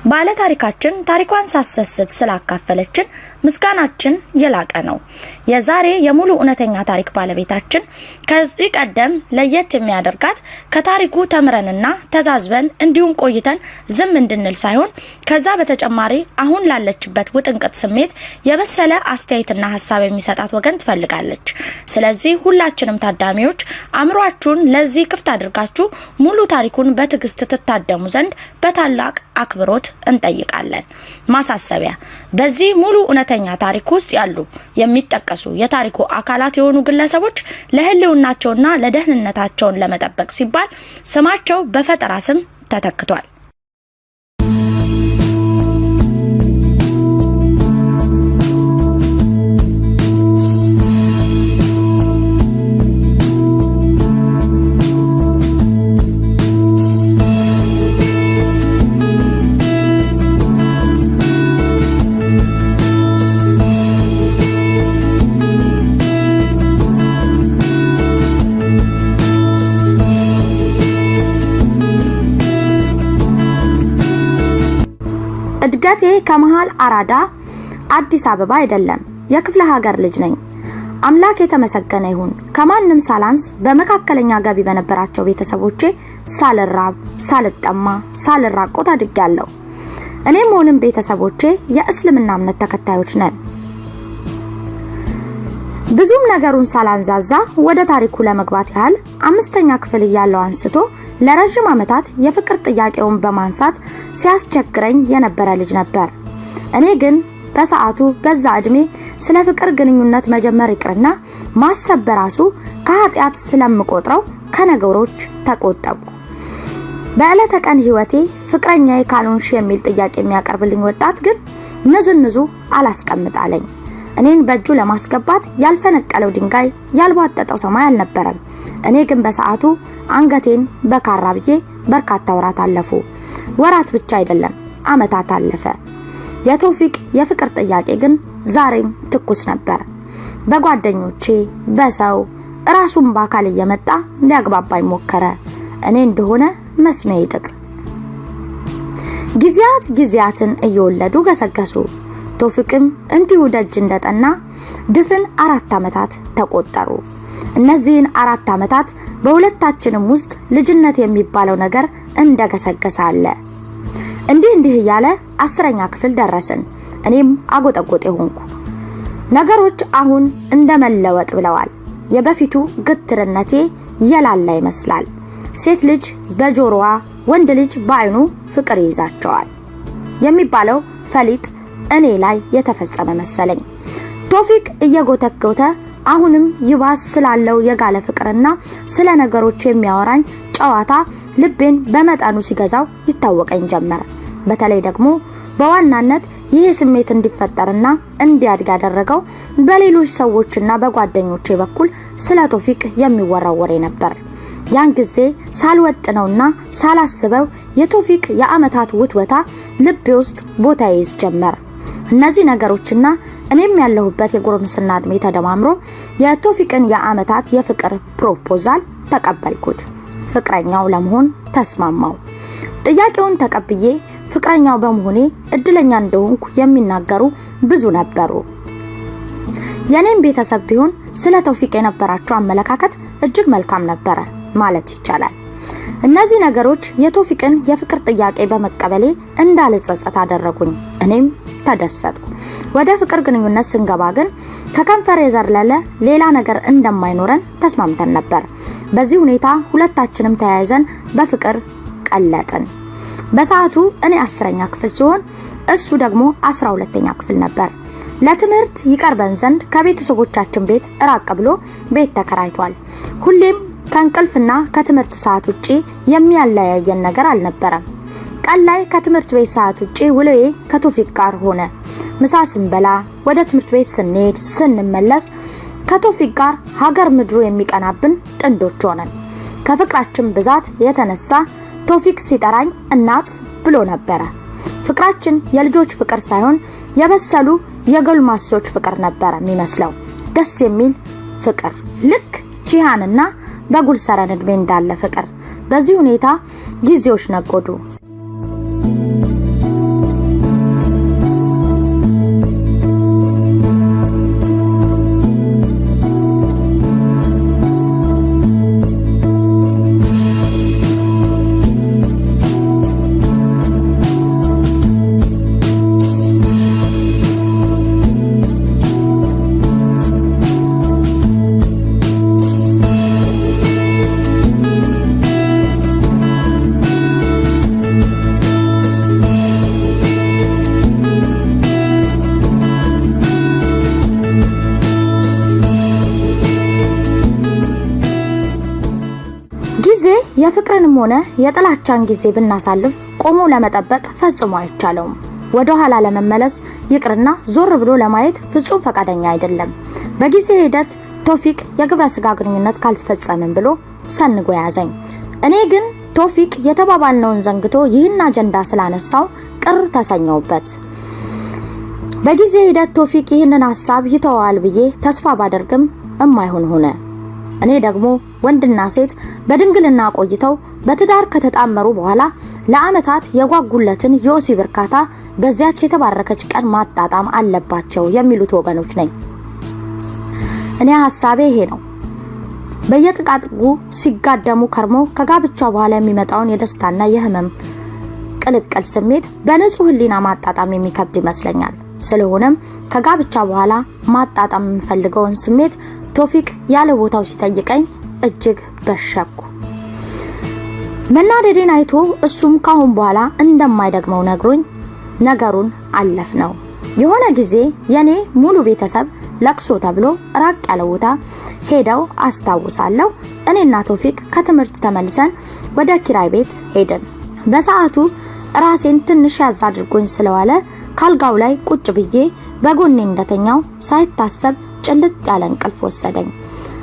ባለ ታሪካችን ታሪኳን ሳትሰስት ስላካፈለችን ምስጋናችን የላቀ ነው። የዛሬ የሙሉ እውነተኛ ታሪክ ባለቤታችን ከዚህ ቀደም ለየት የሚያደርጋት ከታሪኩ ተምረንና ተዛዝበን እንዲሁም ቆይተን ዝም እንድንል ሳይሆን ከዛ በተጨማሪ አሁን ላለችበት ውጥንቅጥ ስሜት የበሰለ አስተያየትና ሀሳብ የሚሰጣት ወገን ትፈልጋለች። ስለዚህ ሁላችንም ታዳሚዎች አእምሯችሁን ለዚህ ክፍት አድርጋችሁ ሙሉ ታሪኩን በትዕግስት ትታደሙ ዘንድ በታላቅ አክብሮት እንጠይቃለን። ማሳሰቢያ፣ በዚህ ሙሉ እውነተኛ ታሪክ ውስጥ ያሉ የሚጠቀሱ የታሪኩ አካላት የሆኑ ግለሰቦች ለሕልውናቸውና ለደህንነታቸውን ለመጠበቅ ሲባል ስማቸው በፈጠራ ስም ተተክቷል። እድገቴ ከመሃል አራዳ አዲስ አበባ አይደለም። የክፍለ ሀገር ልጅ ነኝ። አምላክ የተመሰገነ ይሁን፣ ከማንም ሳላንስ በመካከለኛ ገቢ በነበራቸው ቤተሰቦቼ ሳልራብ፣ ሳልጠማ፣ ሳልራቆት አድጌያለሁ። እኔም ሆንም ቤተሰቦቼ የእስልምና እምነት ተከታዮች ነን። ብዙም ነገሩን ሳላንዛዛ ወደ ታሪኩ ለመግባት ያህል፣ 5ኛ ክፍል እያለሁ አንስቶ ለረጅም ዓመታት የፍቅር ጥያቄውን በማንሳት ሲያስቸግረኝ የነበረ ልጅ ነበር። እኔ ግን በሰዓቱ በዛ እድሜ ስለ ፍቅር ግንኙነት መጀመር ይቅርና ማሰብ በራሱ ከኃጢአት ስለምቆጥረው ከነገሮች ተቆጠብኩ። በዕለተ ቀን ህይወቴ ፍቅረኛዬ ካልሆንሽ የሚል ጥያቄ የሚያቀርብልኝ ወጣት ግን ንዝንዙ አላስቀምጣለኝ። እኔን በእጁ ለማስገባት ያልፈነቀለው ድንጋይ ያልቧጠጠው ሰማይ አልነበረም። እኔ ግን በሰዓቱ አንገቴን በካራ ብዬ በርካታ ወራት አለፉ። ወራት ብቻ አይደለም፣ አመታት አለፈ። የቶፊቅ የፍቅር ጥያቄ ግን ዛሬም ትኩስ ነበር። በጓደኞቼ፣ በሰው፣ ራሱን በአካል እየመጣ ሊያግባባኝ ሞከረ። እኔ እንደሆነ መስሚያ ይጥጥ። ጊዜያት ጊዜያትን እየወለዱ ገሰገሱ። ቶፊቅም እንዲሁ ደጅ እንደጠና ድፍን 4 ዓመታት ተቆጠሩ። እነዚህን 4 ዓመታት በሁለታችንም ውስጥ ልጅነት የሚባለው ነገር እንደገሰገሰ አለ። እንዲህ እንዲህ እያለ 10ኛ ክፍል ደረስን። እኔም አጎጠጎጤ ሆንኩ። ነገሮች አሁን እንደመለወጥ ብለዋል። የበፊቱ ግትርነቴ የላላ ይመስላል። ሴት ልጅ በጆሮዋ ወንድ ልጅ በአይኑ ፍቅር ይይዛቸዋል የሚባለው ፈሊጥ እኔ ላይ የተፈጸመ መሰለኝ። ቶፊቅ እየጎተጎተ አሁንም ይባስ ስላለው የጋለ ፍቅርና ስለ ነገሮች የሚያወራኝ ጨዋታ ልቤን በመጠኑ ሲገዛው ይታወቀኝ ጀመር። በተለይ ደግሞ በዋናነት ይህ ስሜት እንዲፈጠርና እንዲያድግ ያደረገው በሌሎች ሰዎችና በጓደኞቼ በኩል ስለ ቶፊቅ የሚወራው ወሬ ነበር። ያን ጊዜ ሳልወጥነውና ሳላስበው የቶፊቅ የአመታት ውትወታ ልቤ ውስጥ ቦታ ይይዝ ጀመር። እነዚህ ነገሮችና እኔም ያለሁበት የጉርምስና እድሜ ተደማምሮ የቶፊቅን የአመታት የፍቅር ፕሮፖዛል ተቀበልኩት። ፍቅረኛው ለመሆን ተስማማው። ጥያቄውን ተቀብዬ ፍቅረኛው በመሆኔ እድለኛ እንደሆንኩ የሚናገሩ ብዙ ነበሩ። የኔም ቤተሰብ ቢሆን ስለ ቶፊቅ የነበራቸው አመለካከት እጅግ መልካም ነበረ ማለት ይቻላል። እነዚህ ነገሮች የቶፊቅን የፍቅር ጥያቄ በመቀበሌ እንዳልጸጸት አደረጉኝ። እኔም ተደሰትኩ። ወደ ፍቅር ግንኙነት ስንገባ ግን ከከንፈር የዘለለ ሌላ ነገር እንደማይኖረን ተስማምተን ነበር። በዚህ ሁኔታ ሁለታችንም ተያይዘን በፍቅር ቀለጥን። በሰዓቱ እኔ 10ኛ ክፍል ሲሆን እሱ ደግሞ 12ኛ ክፍል ነበር። ለትምህርት ይቀርበን ዘንድ ከቤተሰቦቻችን ቤት ራቅ ብሎ ቤት ተከራይቷል። ሁሌም ከእንቅልፍና ከትምህርት ሰዓት ውጪ የሚያለያየን ነገር አልነበረም። ቀን ላይ ከትምህርት ቤት ሰዓት ውጪ ውሎዬ ከቶፊቅ ጋር ሆነ። ምሳ ስንበላ፣ ወደ ትምህርት ቤት ስንሄድ፣ ስንመለስ ከቶፊቅ ጋር ሀገር ምድሩ የሚቀናብን ጥንዶች ሆነን። ከፍቅራችን ብዛት የተነሳ ቶፊቅ ሲጠራኝ እናት ብሎ ነበረ። ፍቅራችን የልጆች ፍቅር ሳይሆን የበሰሉ የጎልማሶች ፍቅር ነበረ የሚመስለው። ደስ የሚል ፍቅር፣ ልክ ቺሃንና በጉልሰረን እድሜ እንዳለ ፍቅር። በዚህ ሁኔታ ጊዜዎች ነጎዱ። የፍቅርንም ሆነ የጥላቻን ጊዜ ብናሳልፍ ቆሞ ለመጠበቅ ፈጽሞ አይቻለውም። ወደ ኋላ ለመመለስ ይቅርና ዞር ብሎ ለማየት ፍጹም ፈቃደኛ አይደለም። በጊዜ ሂደት ቶፊቅ የግብረ ስጋ ግንኙነት ካልፈጸምን ብሎ ሰንጎ ያዘኝ። እኔ ግን ቶፊቅ የተባባልነውን ዘንግቶ ይህን አጀንዳ ስላነሳው ቅር ተሰኘውበት። በጊዜ ሂደት ቶፊቅ ይህንን ሀሳብ ይተዋል ብዬ ተስፋ ባደርግም እማይሆን ሆነ። እኔ ደግሞ ወንድና ሴት በድንግልና ቆይተው በትዳር ከተጣመሩ በኋላ ለዓመታት የጓጉለትን የወሲብ እርካታ በዚያች የተባረከች ቀን ማጣጣም አለባቸው የሚሉት ወገኖች ነኝ። እኔ ሀሳቤ ይሄ ነው። በየጥቃጥቁ ሲጋደሙ ከርሞ ከጋብቻ በኋላ የሚመጣውን የደስታና የህመም ቅልቅል ስሜት በንጹህ ሕሊና ማጣጣም የሚከብድ ይመስለኛል። ስለሆነም ከጋብቻ በኋላ ማጣጣም የምፈልገውን ስሜት ቶፊቅ ያለ ቦታው ሲጠይቀኝ እጅግ በሸኩ። መናደዴን አይቶ እሱም ካሁን በኋላ እንደማይደግመው ነግሮኝ ነገሩን አለፍ ነው። የሆነ ጊዜ የኔ ሙሉ ቤተሰብ ለቅሶ ተብሎ ራቅ ያለ ቦታ ሄደው አስታውሳለሁ። እኔና ቶፊቅ ከትምህርት ተመልሰን ወደ ኪራይ ቤት ሄድን። በሰዓቱ ራሴን ትንሽ ያዝ አድርጎኝ ስለዋለ ካልጋው ላይ ቁጭ ብዬ በጎኔ እንደተኛው ሳይታሰብ ጭልጥ ያለ እንቅልፍ ወሰደኝ።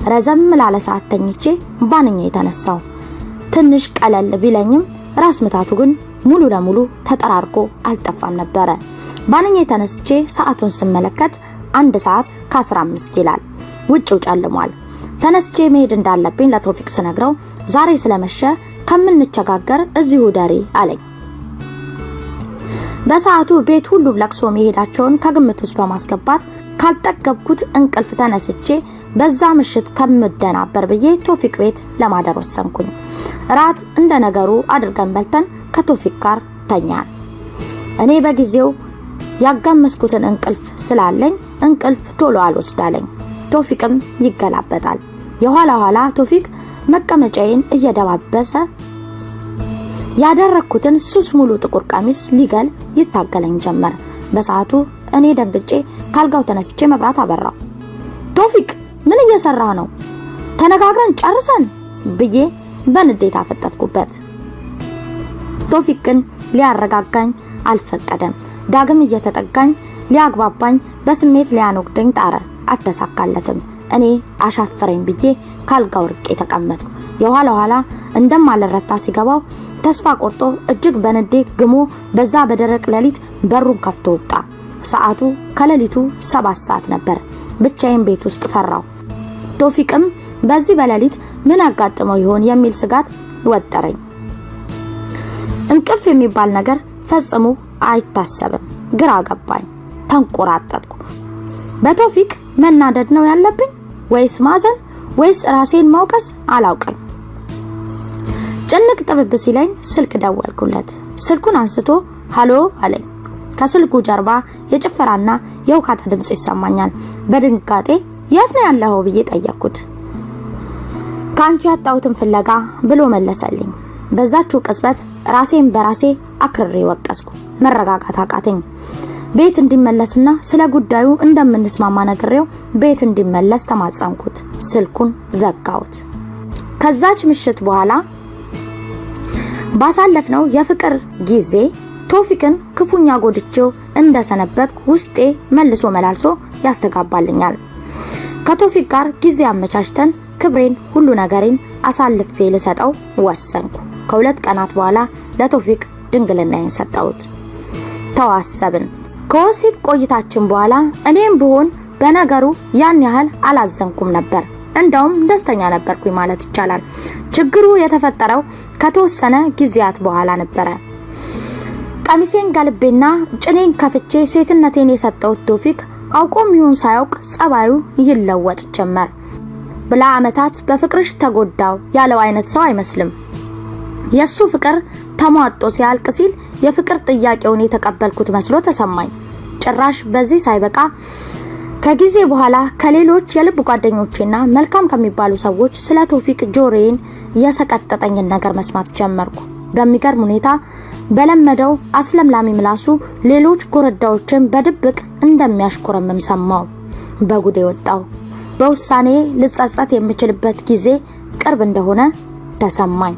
ረዘም ላለ ሰዓት ተኝቼ ባንኜ የተነሳው ትንሽ ቀለል ቢለኝም ራስ ምታቱ ግን ሙሉ ለሙሉ ተጠራርጎ አልጠፋም ነበረ። ባንኜ ተነስቼ ሰዓቱን ስመለከት 1:15 ይላል። ውጭው ጨልሟል። ተነስቼ መሄድ እንዳለብኝ ለቶፊቅ ስነግረው ዛሬ ስለመሸ ከምንቸጋገር እዚሁ ደሪ አለኝ። በሰዓቱ ቤት ሁሉም ለቅሶ መሄዳቸውን ከግምት ውስጥ በማስገባት ካልጠገብኩት እንቅልፍ ተነስቼ በዛ ምሽት ከምደናበር ብዬ ቶፊቅ ቤት ለማደር ወሰንኩኝ። ራት እንደ ነገሩ አድርገን በልተን ከቶፊቅ ጋር ተኛን። እኔ በጊዜው ያጋመስኩትን እንቅልፍ ስላለኝ እንቅልፍ ቶሎ አልወስዳለኝ። ቶፊቅም ይገላበጣል። የኋላ ኋላ ቶፊቅ መቀመጫዬን እየደባበሰ ያደረኩትን ሱስ ሙሉ ጥቁር ቀሚስ ሊገል ይታገለኝ ጀመር። በሰዓቱ እኔ ደንግጬ ካልጋው ተነስቼ መብራት አበራው። ቶፊቅ ምን እየሰራ ነው? ተነጋግረን ጨርሰን ብዬ በንዴት አፈጠጥኩበት። ቶፊቅ ግን ሊያረጋጋኝ አልፈቀደም። ዳግም እየተጠጋኝ ሊያግባባኝ በስሜት ሊያኖግደኝ ጣረ። አልተሳካለትም። እኔ አሻፈረኝ ብዬ ካልጋው ርቄ ተቀመጥኩ። የኋላ ኋላ እንደማልረታ ሲገባው ተስፋ ቆርጦ እጅግ በንዴት ግሞ በዛ በደረቅ ሌሊት በሩን ከፍቶ ወጣ። ሰዓቱ ከሌሊቱ 7 ሰዓት ነበር። ብቻዬን ቤት ውስጥ ፈራው። ቶፊቅም በዚህ በሌሊት ምን አጋጥመው ይሆን የሚል ስጋት ወጠረኝ። እንቅልፍ የሚባል ነገር ፈጽሞ አይታሰብም። ግራ ገባኝ። ተንቆራጠጥኩ። በቶፊቅ መናደድ ነው ያለብኝ ወይስ ማዘን ወይስ ራሴን መውቀስ አላውቅም። ጭንቅ ጥብብ ሲለኝ ስልክ ደወልኩለት። ስልኩን አንስቶ ሃሎ አለኝ። ከስልኩ ጀርባ የጭፈራና የውካታ ድምጽ ይሰማኛል። በድንጋጤ የት ነው ያለኸው ብዬ ጠየቅኩት። ካንቺ ያጣሁትን ፍለጋ ብሎ መለሰልኝ። በዛችው ቅጽበት ራሴን በራሴ አክርሬ ወቀስኩ። መረጋጋት አቃተኝ። ቤት እንዲመለስና ስለ ጉዳዩ እንደምንስማማ ነግሬው ቤት እንዲመለስ ተማጸንኩት። ስልኩን ዘጋሁት። ከዛች ምሽት በኋላ ባሳለፍነው የፍቅር ጊዜ ቶፊቅን ክፉኛ ጎድቼው እንደሰነበትኩ ውስጤ መልሶ መላልሶ ያስተጋባልኛል። ከቶፊቅ ጋር ጊዜ አመቻችተን ክብሬን ሁሉ ነገሬን አሳልፌ ልሰጠው ወሰንኩ። ከሁለት ቀናት በኋላ ለቶፊቅ ድንግልናዬን ሰጠሁት። ተዋሰብን። ከወሲብ ቆይታችን በኋላ እኔም ብሆን በነገሩ ያን ያህል አላዘንኩም ነበር። እንደውም ደስተኛ ነበርኩኝ ማለት ይቻላል። ችግሩ የተፈጠረው ከተወሰነ ጊዜያት በኋላ ነበረ። ቀሚሴን ገልቤና ጭኔን ከፍቼ ሴትነቴን የሰጠሁት ቶፊቅ አውቆም ይሁን ሳያውቅ ጸባዩ ይለወጥ ጀመር። ለዓመታት በፍቅርሽ ተጎዳው ያለው አይነት ሰው አይመስልም። የሱ ፍቅር ተሟጦ ሲያልቅ ሲል የፍቅር ጥያቄውን የተቀበልኩት መስሎ ተሰማኝ። ጭራሽ በዚህ ሳይበቃ ከጊዜ በኋላ ከሌሎች የልብ ጓደኞቼና መልካም ከሚባሉ ሰዎች ስለ ቶፊቅ ጆሮዬን የሰቀጠጠኝን ነገር መስማት ጀመርኩ። በሚገርም ሁኔታ በለመደው አስለምላሚ ምላሱ ሌሎች ጎረዳዎችን በድብቅ እንደሚያሽኮረምም ሰማው። በጉዴ ወጣው። በውሳኔ ልጸጸት የምችልበት ጊዜ ቅርብ እንደሆነ ተሰማኝ።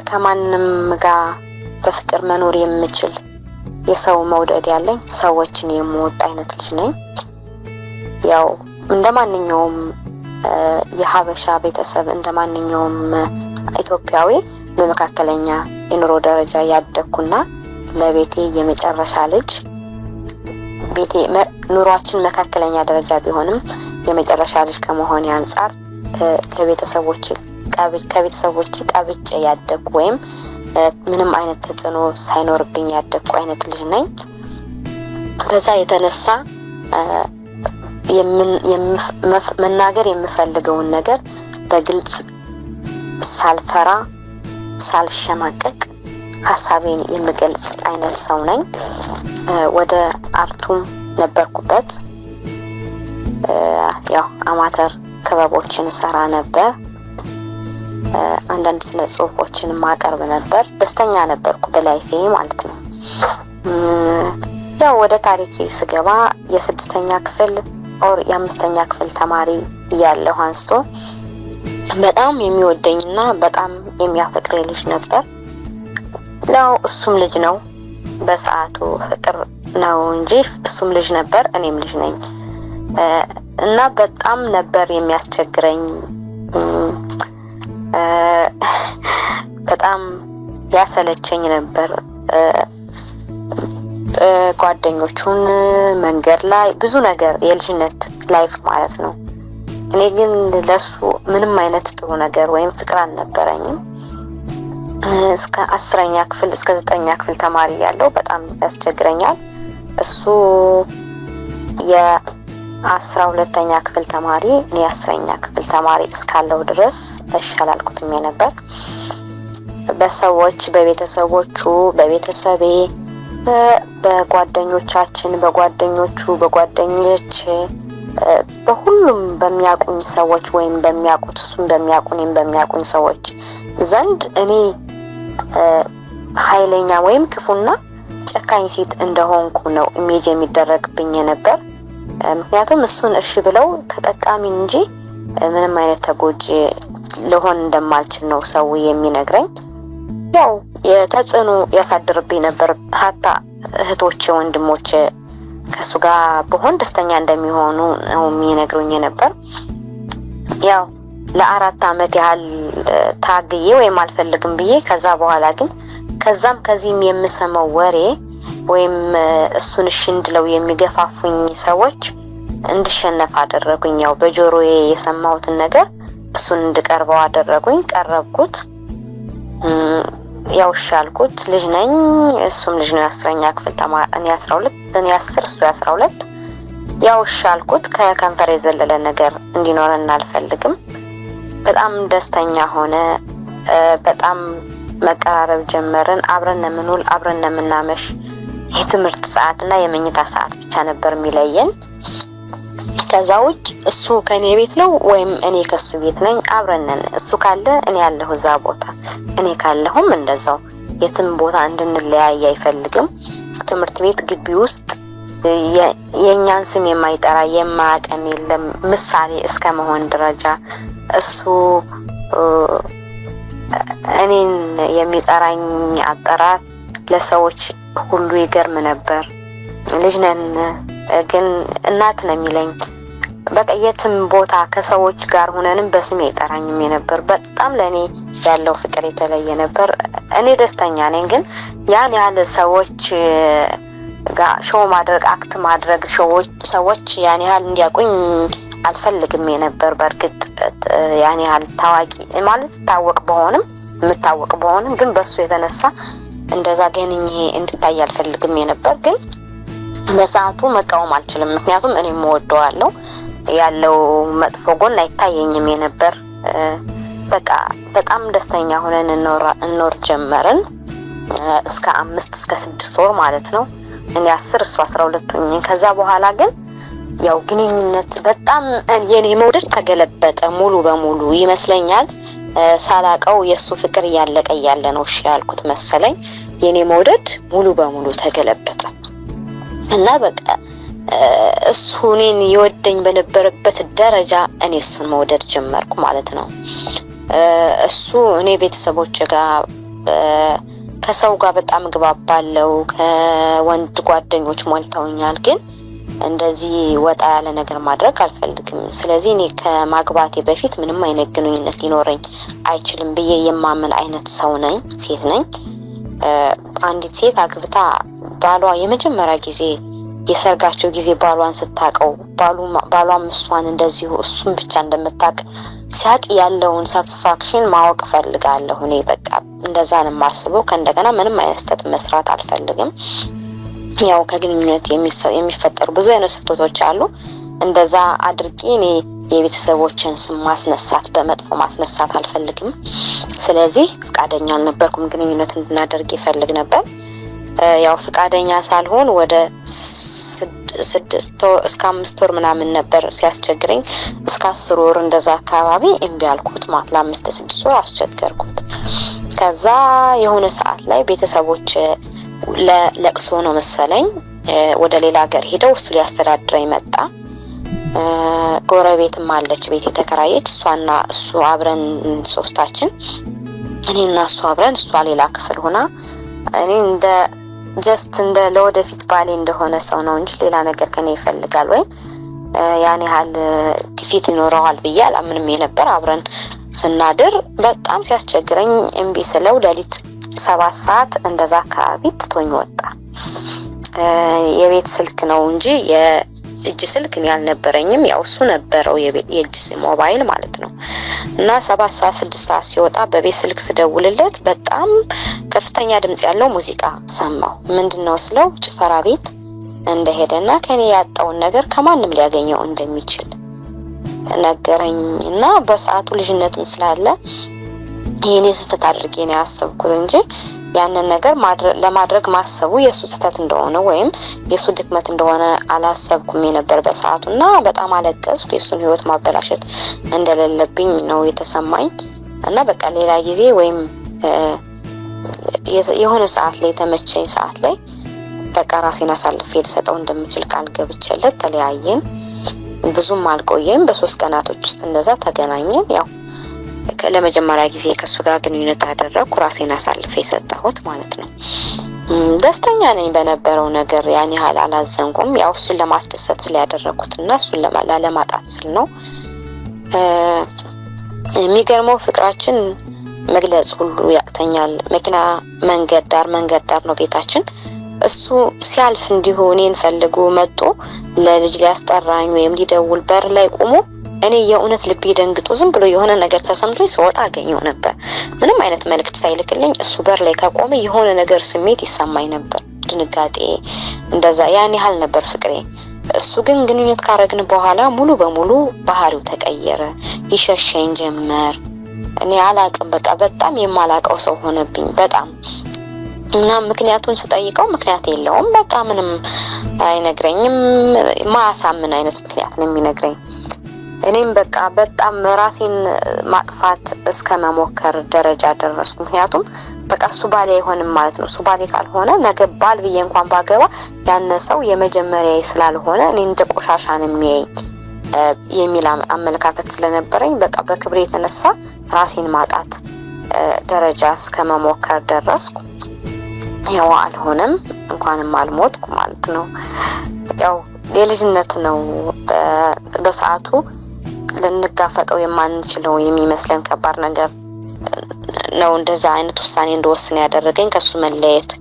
ከማንም ጋር በፍቅር መኖር የምችል፣ የሰው መውደድ ያለኝ፣ ሰዎችን የምወድ አይነት ልጅ ነኝ። ያው እንደ ማንኛውም የሀበሻ ቤተሰብ፣ እንደ ማንኛውም ኢትዮጵያዊ በመካከለኛ የኑሮ ደረጃ ያደግኩና ለቤቴ የመጨረሻ ልጅ፣ ቤቴ ኑሯችን መካከለኛ ደረጃ ቢሆንም የመጨረሻ ልጅ ከመሆኔ አንጻር ከቤተሰቦቼ ቀብጬ ያደግኩ ወይም ምንም አይነት ተጽዕኖ ሳይኖርብኝ ያደግኩ አይነት ልጅ ነኝ። በዛ የተነሳ መናገር የምፈልገውን ነገር በግልጽ ሳልፈራ፣ ሳልሸማቀቅ ሀሳቤን የምገልጽ አይነት ሰው ነኝ። ወደ art ኡም ነበርኩበት። ያው አማተር ክበቦችን ሰራ ነበር። አንዳንድ ስነ ጽሁፎችን ማቀርብ ነበር። ደስተኛ ነበርኩ በ life ኤ ማለት ነው። ያው ወደ ታሪኬ ስገባ የስድስተኛ ክፍል or የአምስተኛ ክፍል ተማሪ እያለሁ አንስቶ በጣም የሚወደኝና በጣም የሚያፈቅረኝ ልጅ ነበር። ያው እሱም ልጅ ነው፣ በሰዓቱ ፍቅር ነው እንጂ እሱም ልጅ ነበር፣ እኔም ልጅ ነኝ እና በጣም ነበር የሚያስቸግረኝ። በጣም ያሰለቸኝ ነበር። ጓደኞቹን መንገድ ላይ ብዙ ነገር፣ የልጅነት life ማለት ነው። እኔ ግን ለሱ ምንም አይነት ጥሩ ነገር ወይም ፍቅር አልነበረኝም። እስከ 10ኛ ክፍል፣ እስከ 9ኛ ክፍል ተማሪ ያለው በጣም ያስቸግረኛል። እሱ የ12ኛ ክፍል ተማሪ፣ እኔ 10ኛ ክፍል ተማሪ እስካለው ድረስ እሺ አላልኩትም ነበር። በሰዎች፣ በቤተሰቦቹ፣ በቤተሰቤ፣ በጓደኞቻችን፣ በጓደኞቹ፣ በጓደኞች፣ በሁሉም በሚያውቁኝ ሰዎች ወይም በሚያውቁት፣ እሱም በሚያውቁ፣ እኔም በሚያውቁኝ ሰዎች ዘንድ እኔ ኃይለኛ ወይም ክፉና ጨካኝ ሴት እንደሆንኩ ነው image የሚደረግብኝ ነበር። ምክንያቱም እሱን እሺ ብለው ተጠቃሚ እንጂ ምንም አይነት ተጎጂ ልሆን እንደማልችል ነው ሰው የሚነግረኝ። ያው የተጽዕኖ ያሳድርብኝ ነበር። ሀታ እህቶቼ፣ ወንድሞቼ ከእሱ ጋር ብሆን ደስተኛ እንደሚሆኑ ነው የሚነግሩኝ ነበር። ያው ለ4 አመት ያህል ታግዬ ወይም አልፈልግም ብዬ፣ ከዛ በኋላ ግን ከዛም ከዚህም የምሰማው ወሬ ወይም እሱን እሺ እንድለው የሚገፋፉኝ ሰዎች እንድሸነፍ አደረጉኝ። ያው በጆሮዬ የሰማሁትን ነገር እሱን እንድቀርበው አደረጉኝ። ቀረብኩት። ያው እሺ አልኩት። ልጅ ነኝ፣ እሱም ልጅ ነው። 10ኛ ክፍል ተማሪ፣ እኔ 12፣ እኔ 10፣ እሱ 12። ያው እሺ አልኩት። ከከንፈር የዘለለ ነገር እንዲኖረን አልፈልግም። በጣም ደስተኛ ሆነ። በጣም መቀራረብ ጀመርን። አብረን ነው የምንውል፣ አብረን ነው የምናመሽ። የትምህርት ሰዓት እና የመኝታ ሰዓት ብቻ ነበር የሚለየን። ከዛ ውጭ እሱ ከኔ ቤት ነው ወይም እኔ ከሱ ቤት ነኝ፣ አብረን ነን። እሱ ካለ እኔ ያለሁ እዛ ቦታ፣ እኔ ካለሁም እንደዛው። የትም ቦታ እንድንለያይ አይፈልግም። ትምህርት ቤት ግቢ ውስጥ የእኛን ስም የማይጠራ፣ የማያቀን የለም። ምሳሌ እስከ መሆን ደረጃ እሱ እኔን የሚጠራኝ አጠራር ለሰዎች ሁሉ ይገርም ነበር። ልጅ ነን ግን እናት ነው የሚለኝ። በቃ የትም ቦታ ከሰዎች ጋር ሆነንም በስሜ አይጠራኝም የነበር። በጣም ለእኔ ያለው ፍቅር የተለየ ነበር። እኔ ደስተኛ ነኝ፣ ግን ያን ያህል ሰዎች ጋር show ማድረግ፣ act ማድረግ፣ ሰዎች ያን ያህል እንዲያውቁኝ አልፈልግም የነበር። በእርግጥ ያን ያህል ታዋቂ ማለት ታወቅ በሆንም፣ የምታወቅ በሆንም ግን በሱ የተነሳ እንደዛ ገንኜ እንድታይ አልፈልግም የነበር። ግን በሰዓቱ መቃወም አልችልም። ምክንያቱም እኔም እወደዋለሁ። ያለው መጥፎ ጎን አይታየኝም የነበር። በቃ በጣም ደስተኛ ሆነን እንኖር ጀመርን። እስከ 5 እስከ 6 ወር ማለት ነው። እኔ 10፣ እሱ 12 ሆኜ። ከዛ በኋላ ግን ያው ግንኙነት በጣም የኔ መውደድ ተገለበጠ ሙሉ በሙሉ ይመስለኛል። ሳላቀው የእሱ ፍቅር እያለቀ እያለ ነው እሺ ያልኩት መሰለኝ። የኔ መውደድ ሙሉ በሙሉ ተገለበጠ እና በቃ እሱ እኔን ይወደኝ በነበረበት ደረጃ እኔ እሱን መውደድ ጀመርኩ ማለት ነው። እሱ እኔ ቤተሰቦች ጋር ከሰው ጋር በጣም እግባባለሁ። ከወንድ ጓደኞች ሞልተውኛል፣ ግን እንደዚህ ወጣ ያለ ነገር ማድረግ አልፈልግም። ስለዚህ እኔ ከማግባቴ በፊት ምንም አይነት ግንኙነት ሊኖረኝ አይችልም ብዬ የማምን አይነት ሰው ነኝ፣ ሴት ነኝ። አንዲት ሴት አግብታ ባሏ የመጀመሪያ ጊዜ የሰርጋቸው ጊዜ ባሏን ስታቀው፣ ባሏም እሷን እንደዚሁ እሱን ብቻ እንደምታቅ ሲያቅ ያለውን satisfaction ማወቅ እፈልጋለሁ። እኔ በቃ እንደዛ ነው የማስበው። ከእንደገና ምንም አይነት ስህተት መስራት አልፈልግም። ያው ከግንኙነት የሚፈጠሩ ብዙ አይነት ስህተቶች አሉ። እንደዛ አድርጌ እኔ የቤተሰቦችን ስም ማስነሳት፣ በመጥፎ ማስነሳት አልፈልግም። ስለዚህ ፍቃደኛ አልነበርኩም። ግንኙነት እንድናደርግ ይፈልግ ነበር። ያው ፍቃደኛ ሳልሆን ወደ 6 እስከ 5 ወር ምናምን ነበር ሲያስቸግረኝ፣ እስከ 10 ወር እንደዛ አካባቢ እምቢ አልኩት ማለት ለ5 6 ወር አስቸገርኩት። ከዛ የሆነ ሰዓት ላይ ቤተሰቦች ለለቅሶ ነው መሰለኝ ወደ ሌላ ሀገር ሄደው እሱ ሊያስተዳድረኝ መጣ። ጎረቤትም አለች ቤት የተከራየች፣ እሷና እሱ አብረን ሶስታችን፣ እኔና እሱ አብረን፣ እሷ ሌላ ክፍል ሆና፣ እኔ እንደ just እንደ ለወደፊት ባሌ እንደሆነ ሰው ነው እንጂ ሌላ ነገር ከኔ ይፈልጋል ወይም ያን ያህል ግፊት ይኖረዋል ብዬ አላምንም የነበር። አብረን ስናድር በጣም ሲያስቸግረኝ እምቢ ስለው ሌሊት 7 ሰዓት እንደዛ አካባቢ ትቶኝ ወጣ። የቤት ስልክ ነው እንጂ የእጅ ስልክ እኔ አልነበረኝም። ያው እሱ ነበረው የእጅ ሞባይል ማለት ነው። እና 7 ሰዓት 6 ሰዓት ሲወጣ በቤት ስልክ ስደውልለት በጣም ከፍተኛ ድምጽ ያለው ሙዚቃ ሰማሁ። ምንድነው ስለው ጭፈራ ቤት እንደሄደና ከኔ ያጣውን ነገር ከማንም ሊያገኘው እንደሚችል ነገረኝ። እና በሰዓቱ ልጅነትም ስላለ የኔ ስህተት አድርጌ ነው ያሰብኩት እንጂ ያንን ነገር ለማድረግ ማሰቡ የሱ ስህተት እንደሆነ ወይም የሱ ድክመት እንደሆነ አላሰብኩም የነበር በሰዓቱ። እና በጣም አለቀስኩ። የሱን ህይወት ማበላሸት እንደሌለብኝ ነው የተሰማኝ። እና በቃ ሌላ ጊዜ ወይም የሆነ ሰዓት ላይ፣ የተመቸኝ ሰዓት ላይ በቃ ራሴን አሳልፌ ልሰጠው እንደምችል ቃል ገብቼለት ተለያየን። ብዙም አልቆየም። በ3 ቀናቶች ውስጥ እንደዛ ተገናኘን። ያው ለመጀመሪያ ጊዜ ከሱ ጋር ግንኙነት አደረግኩ። ራሴን አሳልፌ የሰጠሁት ማለት ነው። ደስተኛ ነኝ በነበረው ነገር፣ ያን ያህል አላዘንኩም። ያው እሱን ለማስደሰት ስል ያደረኩት እና እሱን ላለማጣት ስል ነው። የሚገርመው ፍቅራችን መግለጽ ሁሉ ያቅተኛል። መኪና መንገድ ዳር መንገድ ዳር ነው ቤታችን። እሱ ሲያልፍ እንዲሁ እኔን ፈልጎ መጥቶ ለልጅ ሊያስጠራኝ ወይም ሊደውል በር ላይ ቆሞ እኔ የእውነት ልቤ ደንግጦ ዝም ብሎ የሆነ ነገር ተሰምቶኝ ስወጣ አገኘው ነበር። ምንም አይነት መልእክት ሳይልክልኝ እሱ በር ላይ ከቆመ የሆነ ነገር ስሜት ይሰማኝ ነበር፣ ድንጋጤ እንደዛ። ያን ያህል ነበር ፍቅሬ። እሱ ግን ግንኙነት ካረግን በኋላ ሙሉ በሙሉ ባህሪው ተቀየረ፣ ይሸሸኝ ጀመር። እኔ አላቅም፣ በቃ በጣም የማላቀው ሰው ሆነብኝ በጣም። እና ምክንያቱን ስጠይቀው ምክንያት የለውም፣ በቃ ምንም አይነግረኝም። ማያሳምን አይነት ምክንያት ነው የሚነግረኝ። እኔም በቃ በጣም ራሴን ማጥፋት እስከ መሞከር ደረጃ ደረስኩ። ምክንያቱም በቃ እሱ ባሌ አይሆንም ማለት ነው። እሱ ባሌ ካልሆነ ነገ ባል ብዬ እንኳን ባገባ ያነ ሰው የመጀመሪያ ስላልሆነ እኔ እንደ ቆሻሻ ነው የሚያየኝ የሚል አመለካከት ስለነበረኝ በቃ በክብሬ የተነሳ ራሴን ማጣት ደረጃ እስከ መሞከር ደረስኩ። ያው አልሆነም፣ እንኳንም አልሞትኩ ማለት ነው። ያው የልጅነት ነው፣ በሰዓቱ ልንጋፈጠው የማንችለው የሚመስለን ከባድ ነገር ነው። እንደዛ አይነት ውሳኔ እንደወስን ያደረገኝ ከሱ መለየት።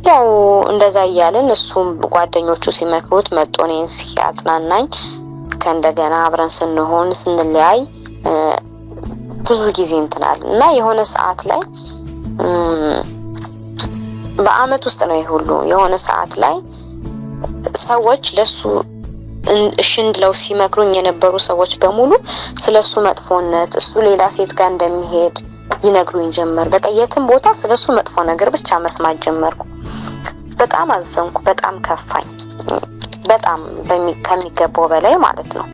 ያው እንደዛ እያልን እሱም ጓደኞቹ ሲመክሩት መጥቶ እኔን ሲያጽናናኝ ከእንደገና አብረን ስንሆን ስንለያይ ብዙ ጊዜ እንትናል። እና የሆነ ሰዓት ላይ፣ በአመት ውስጥ ነው ይሄ ሁሉ፣ የሆነ ሰዓት ላይ ሰዎች ለሱ እሺ እንድለው ሲመክሩኝ የነበሩ ሰዎች በሙሉ ስለሱ መጥፎነት፣ እሱ ሌላ ሴት ጋር እንደሚሄድ ይነግሩኝ ጀመር። በቃ የትም ቦታ ስለሱ መጥፎ ነገር ብቻ መስማት ጀመርኩ። በጣም አዘንኩ፣ በጣም ከፋኝ፣ በጣም ከሚገባው በላይ ማለት ነው።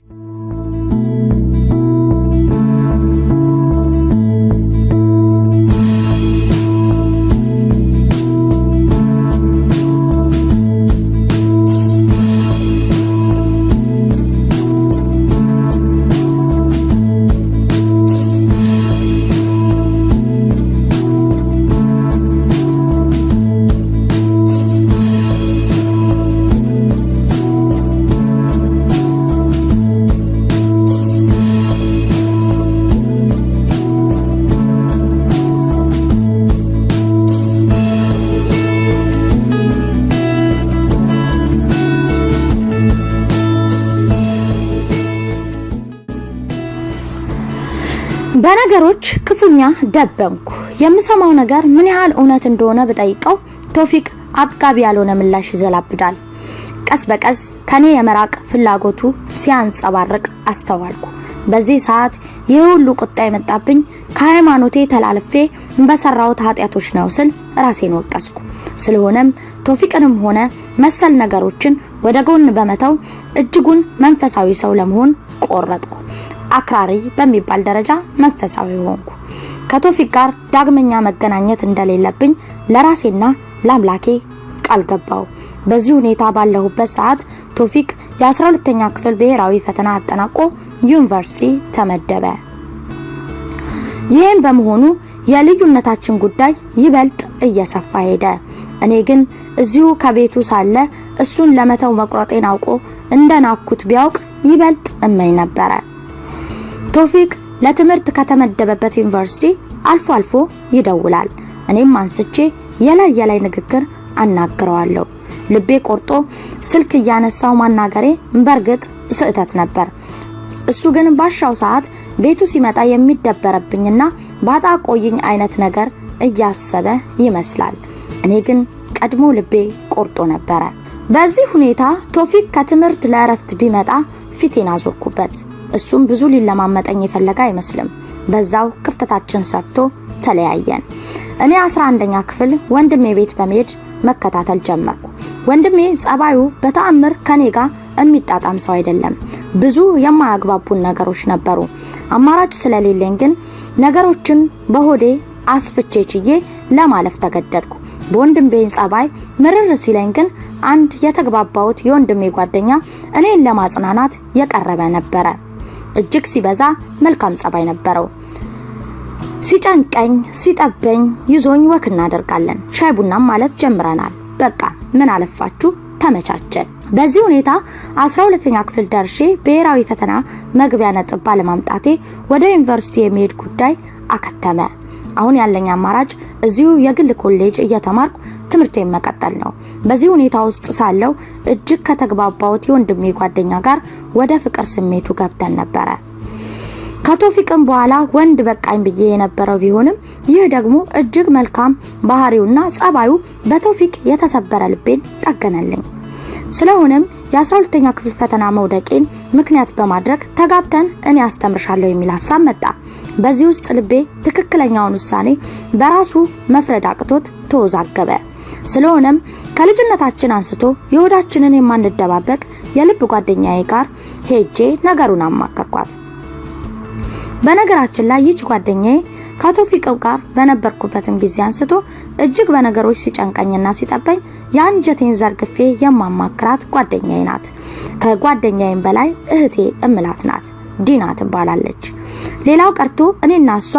በነገሮች ክፉኛ ደበንኩ። የምሰማው ነገር ምን ያህል እውነት እንደሆነ ብጠይቀው ቶፊቅ አጥጋቢ ያልሆነ ምላሽ ይዘላብዳል። ቀስ በቀስ ከኔ የመራቅ ፍላጎቱ ሲያንጸባርቅ አስተዋልኩ። በዚህ ሰዓት ይህ ሁሉ ቁጣ የመጣብኝ ከሃይማኖቴ ተላልፌ በሰራሁት ኃጢአቶች ነው ስል ራሴን ወቀስኩ። ስለሆነም ቶፊቅንም ሆነ መሰል ነገሮችን ወደ ጎን በመተው እጅጉን መንፈሳዊ ሰው ለመሆን ቆረጥኩ። አክራሪ በሚባል ደረጃ መንፈሳዊ ሆንኩ። ከቶፊቅ ጋር ዳግመኛ መገናኘት እንደሌለብኝ ለራሴና ለአምላኬ ቃል ገባው። በዚህ ሁኔታ ባለሁበት ሰዓት ቶፊቅ የ12ኛ ክፍል ብሔራዊ ፈተና አጠናቆ ዩኒቨርሲቲ ተመደበ። ይህም በመሆኑ የልዩነታችን ጉዳይ ይበልጥ እየሰፋ ሄደ። እኔ ግን እዚሁ ከቤቱ ሳለ እሱን ለመተው መቁረጤን አውቆ እንደናኩት ቢያውቅ ይበልጥ እመኝ ነበረ። ቶፊቅ ለትምህርት ከተመደበበት ዩኒቨርሲቲ አልፎ አልፎ ይደውላል። እኔም አንስቼ የላይ የላይ ንግግር አናግረዋለሁ። ልቤ ቆርጦ ስልክ እያነሳው ማናገሬ በርግጥ ስህተት ነበር። እሱ ግን ባሻው ሰዓት ቤቱ ሲመጣ የሚደበረብኝና ባጣ ቆይኝ አይነት ነገር እያሰበ ይመስላል። እኔ ግን ቀድሞ ልቤ ቆርጦ ነበረ። በዚህ ሁኔታ ቶፊቅ ከትምህርት ለእረፍት ቢመጣ ፊቴን አዞርኩበት። እሱም ብዙ ሊለማመጠኝ የፈለገ አይመስልም። በዛው ክፍተታችን ሰፍቶ ተለያየን። እኔ 11ኛ ክፍል ወንድሜ ቤት በመሄድ መከታተል ጀመርኩ። ወንድሜ ጸባዩ በተአምር ከኔ ጋር የሚጣጣም ሰው አይደለም። ብዙ የማያግባቡን ነገሮች ነበሩ። አማራጭ ስለሌለኝ ግን ነገሮችን በሆዴ አስፍቼ ችዬ ለማለፍ ተገደድኩ። በወንድሜ ጸባይ ምርር ሲለኝ ግን አንድ የተግባባሁት የወንድሜ ጓደኛ እኔን ለማጽናናት የቀረበ ነበረ። እጅግ ሲበዛ መልካም ጸባይ ነበረው። ሲጨንቀኝ ሲጠበኝ ይዞኝ walk እናደርጋለን። ሻይ ቡናም ማለት ጀምረናል። በቃ ምን አለፋችሁ ተመቻቸን። በዚህ ሁኔታ 12ኛ ክፍል ደርሼ ብሔራዊ ፈተና መግቢያ ነጥብ ባለማምጣቴ ወደ ዩኒቨርሲቲ የሚሄድ ጉዳይ አከተመ። አሁን ያለኝ አማራጭ እዚሁ የግል ኮሌጅ እየተማርኩ ትምህርቴን መቀጠል ነው። በዚህ ሁኔታ ውስጥ ሳለው እጅግ ከተግባባሁት የወንድሜ ጓደኛ ጋር ወደ ፍቅር ስሜቱ ገብተን ነበረ። ከቶፊቅም በኋላ ወንድ በቃኝ ብዬ የነበረው ቢሆንም ይህ ደግሞ እጅግ መልካም ባህሪውና ጸባዩ በቶፊቅ የተሰበረ ልቤን ጠገነልኝ። ስለሆነም የ12ኛ ክፍል ፈተና መውደቄን ምክንያት በማድረግ ተጋብተን እኔ አስተምርሻለሁ የሚል ሐሳብ መጣ። በዚህ ውስጥ ልቤ ትክክለኛውን ውሳኔ በራሱ መፍረድ አቅቶት ተወዛገበ። ስለሆነም ከልጅነታችን አንስቶ የሆዳችንን የማንደባበቅ የልብ ጓደኛዬ ጋር ሄጄ ነገሩን አማከርኳት። በነገራችን ላይ ይህች ጓደኛዬ ከቶፊቅ ጋር በነበርኩበትም ጊዜ አንስቶ እጅግ በነገሮች ሲጨንቀኝና ሲጠበኝ የአንጀቴን ዘርግፌ የማማክራት ጓደኛዬ ናት። ከጓደኛዬም በላይ እህቴ እምላት ናት። ዲና ትባላለች። ሌላው ቀርቶ እኔና እሷ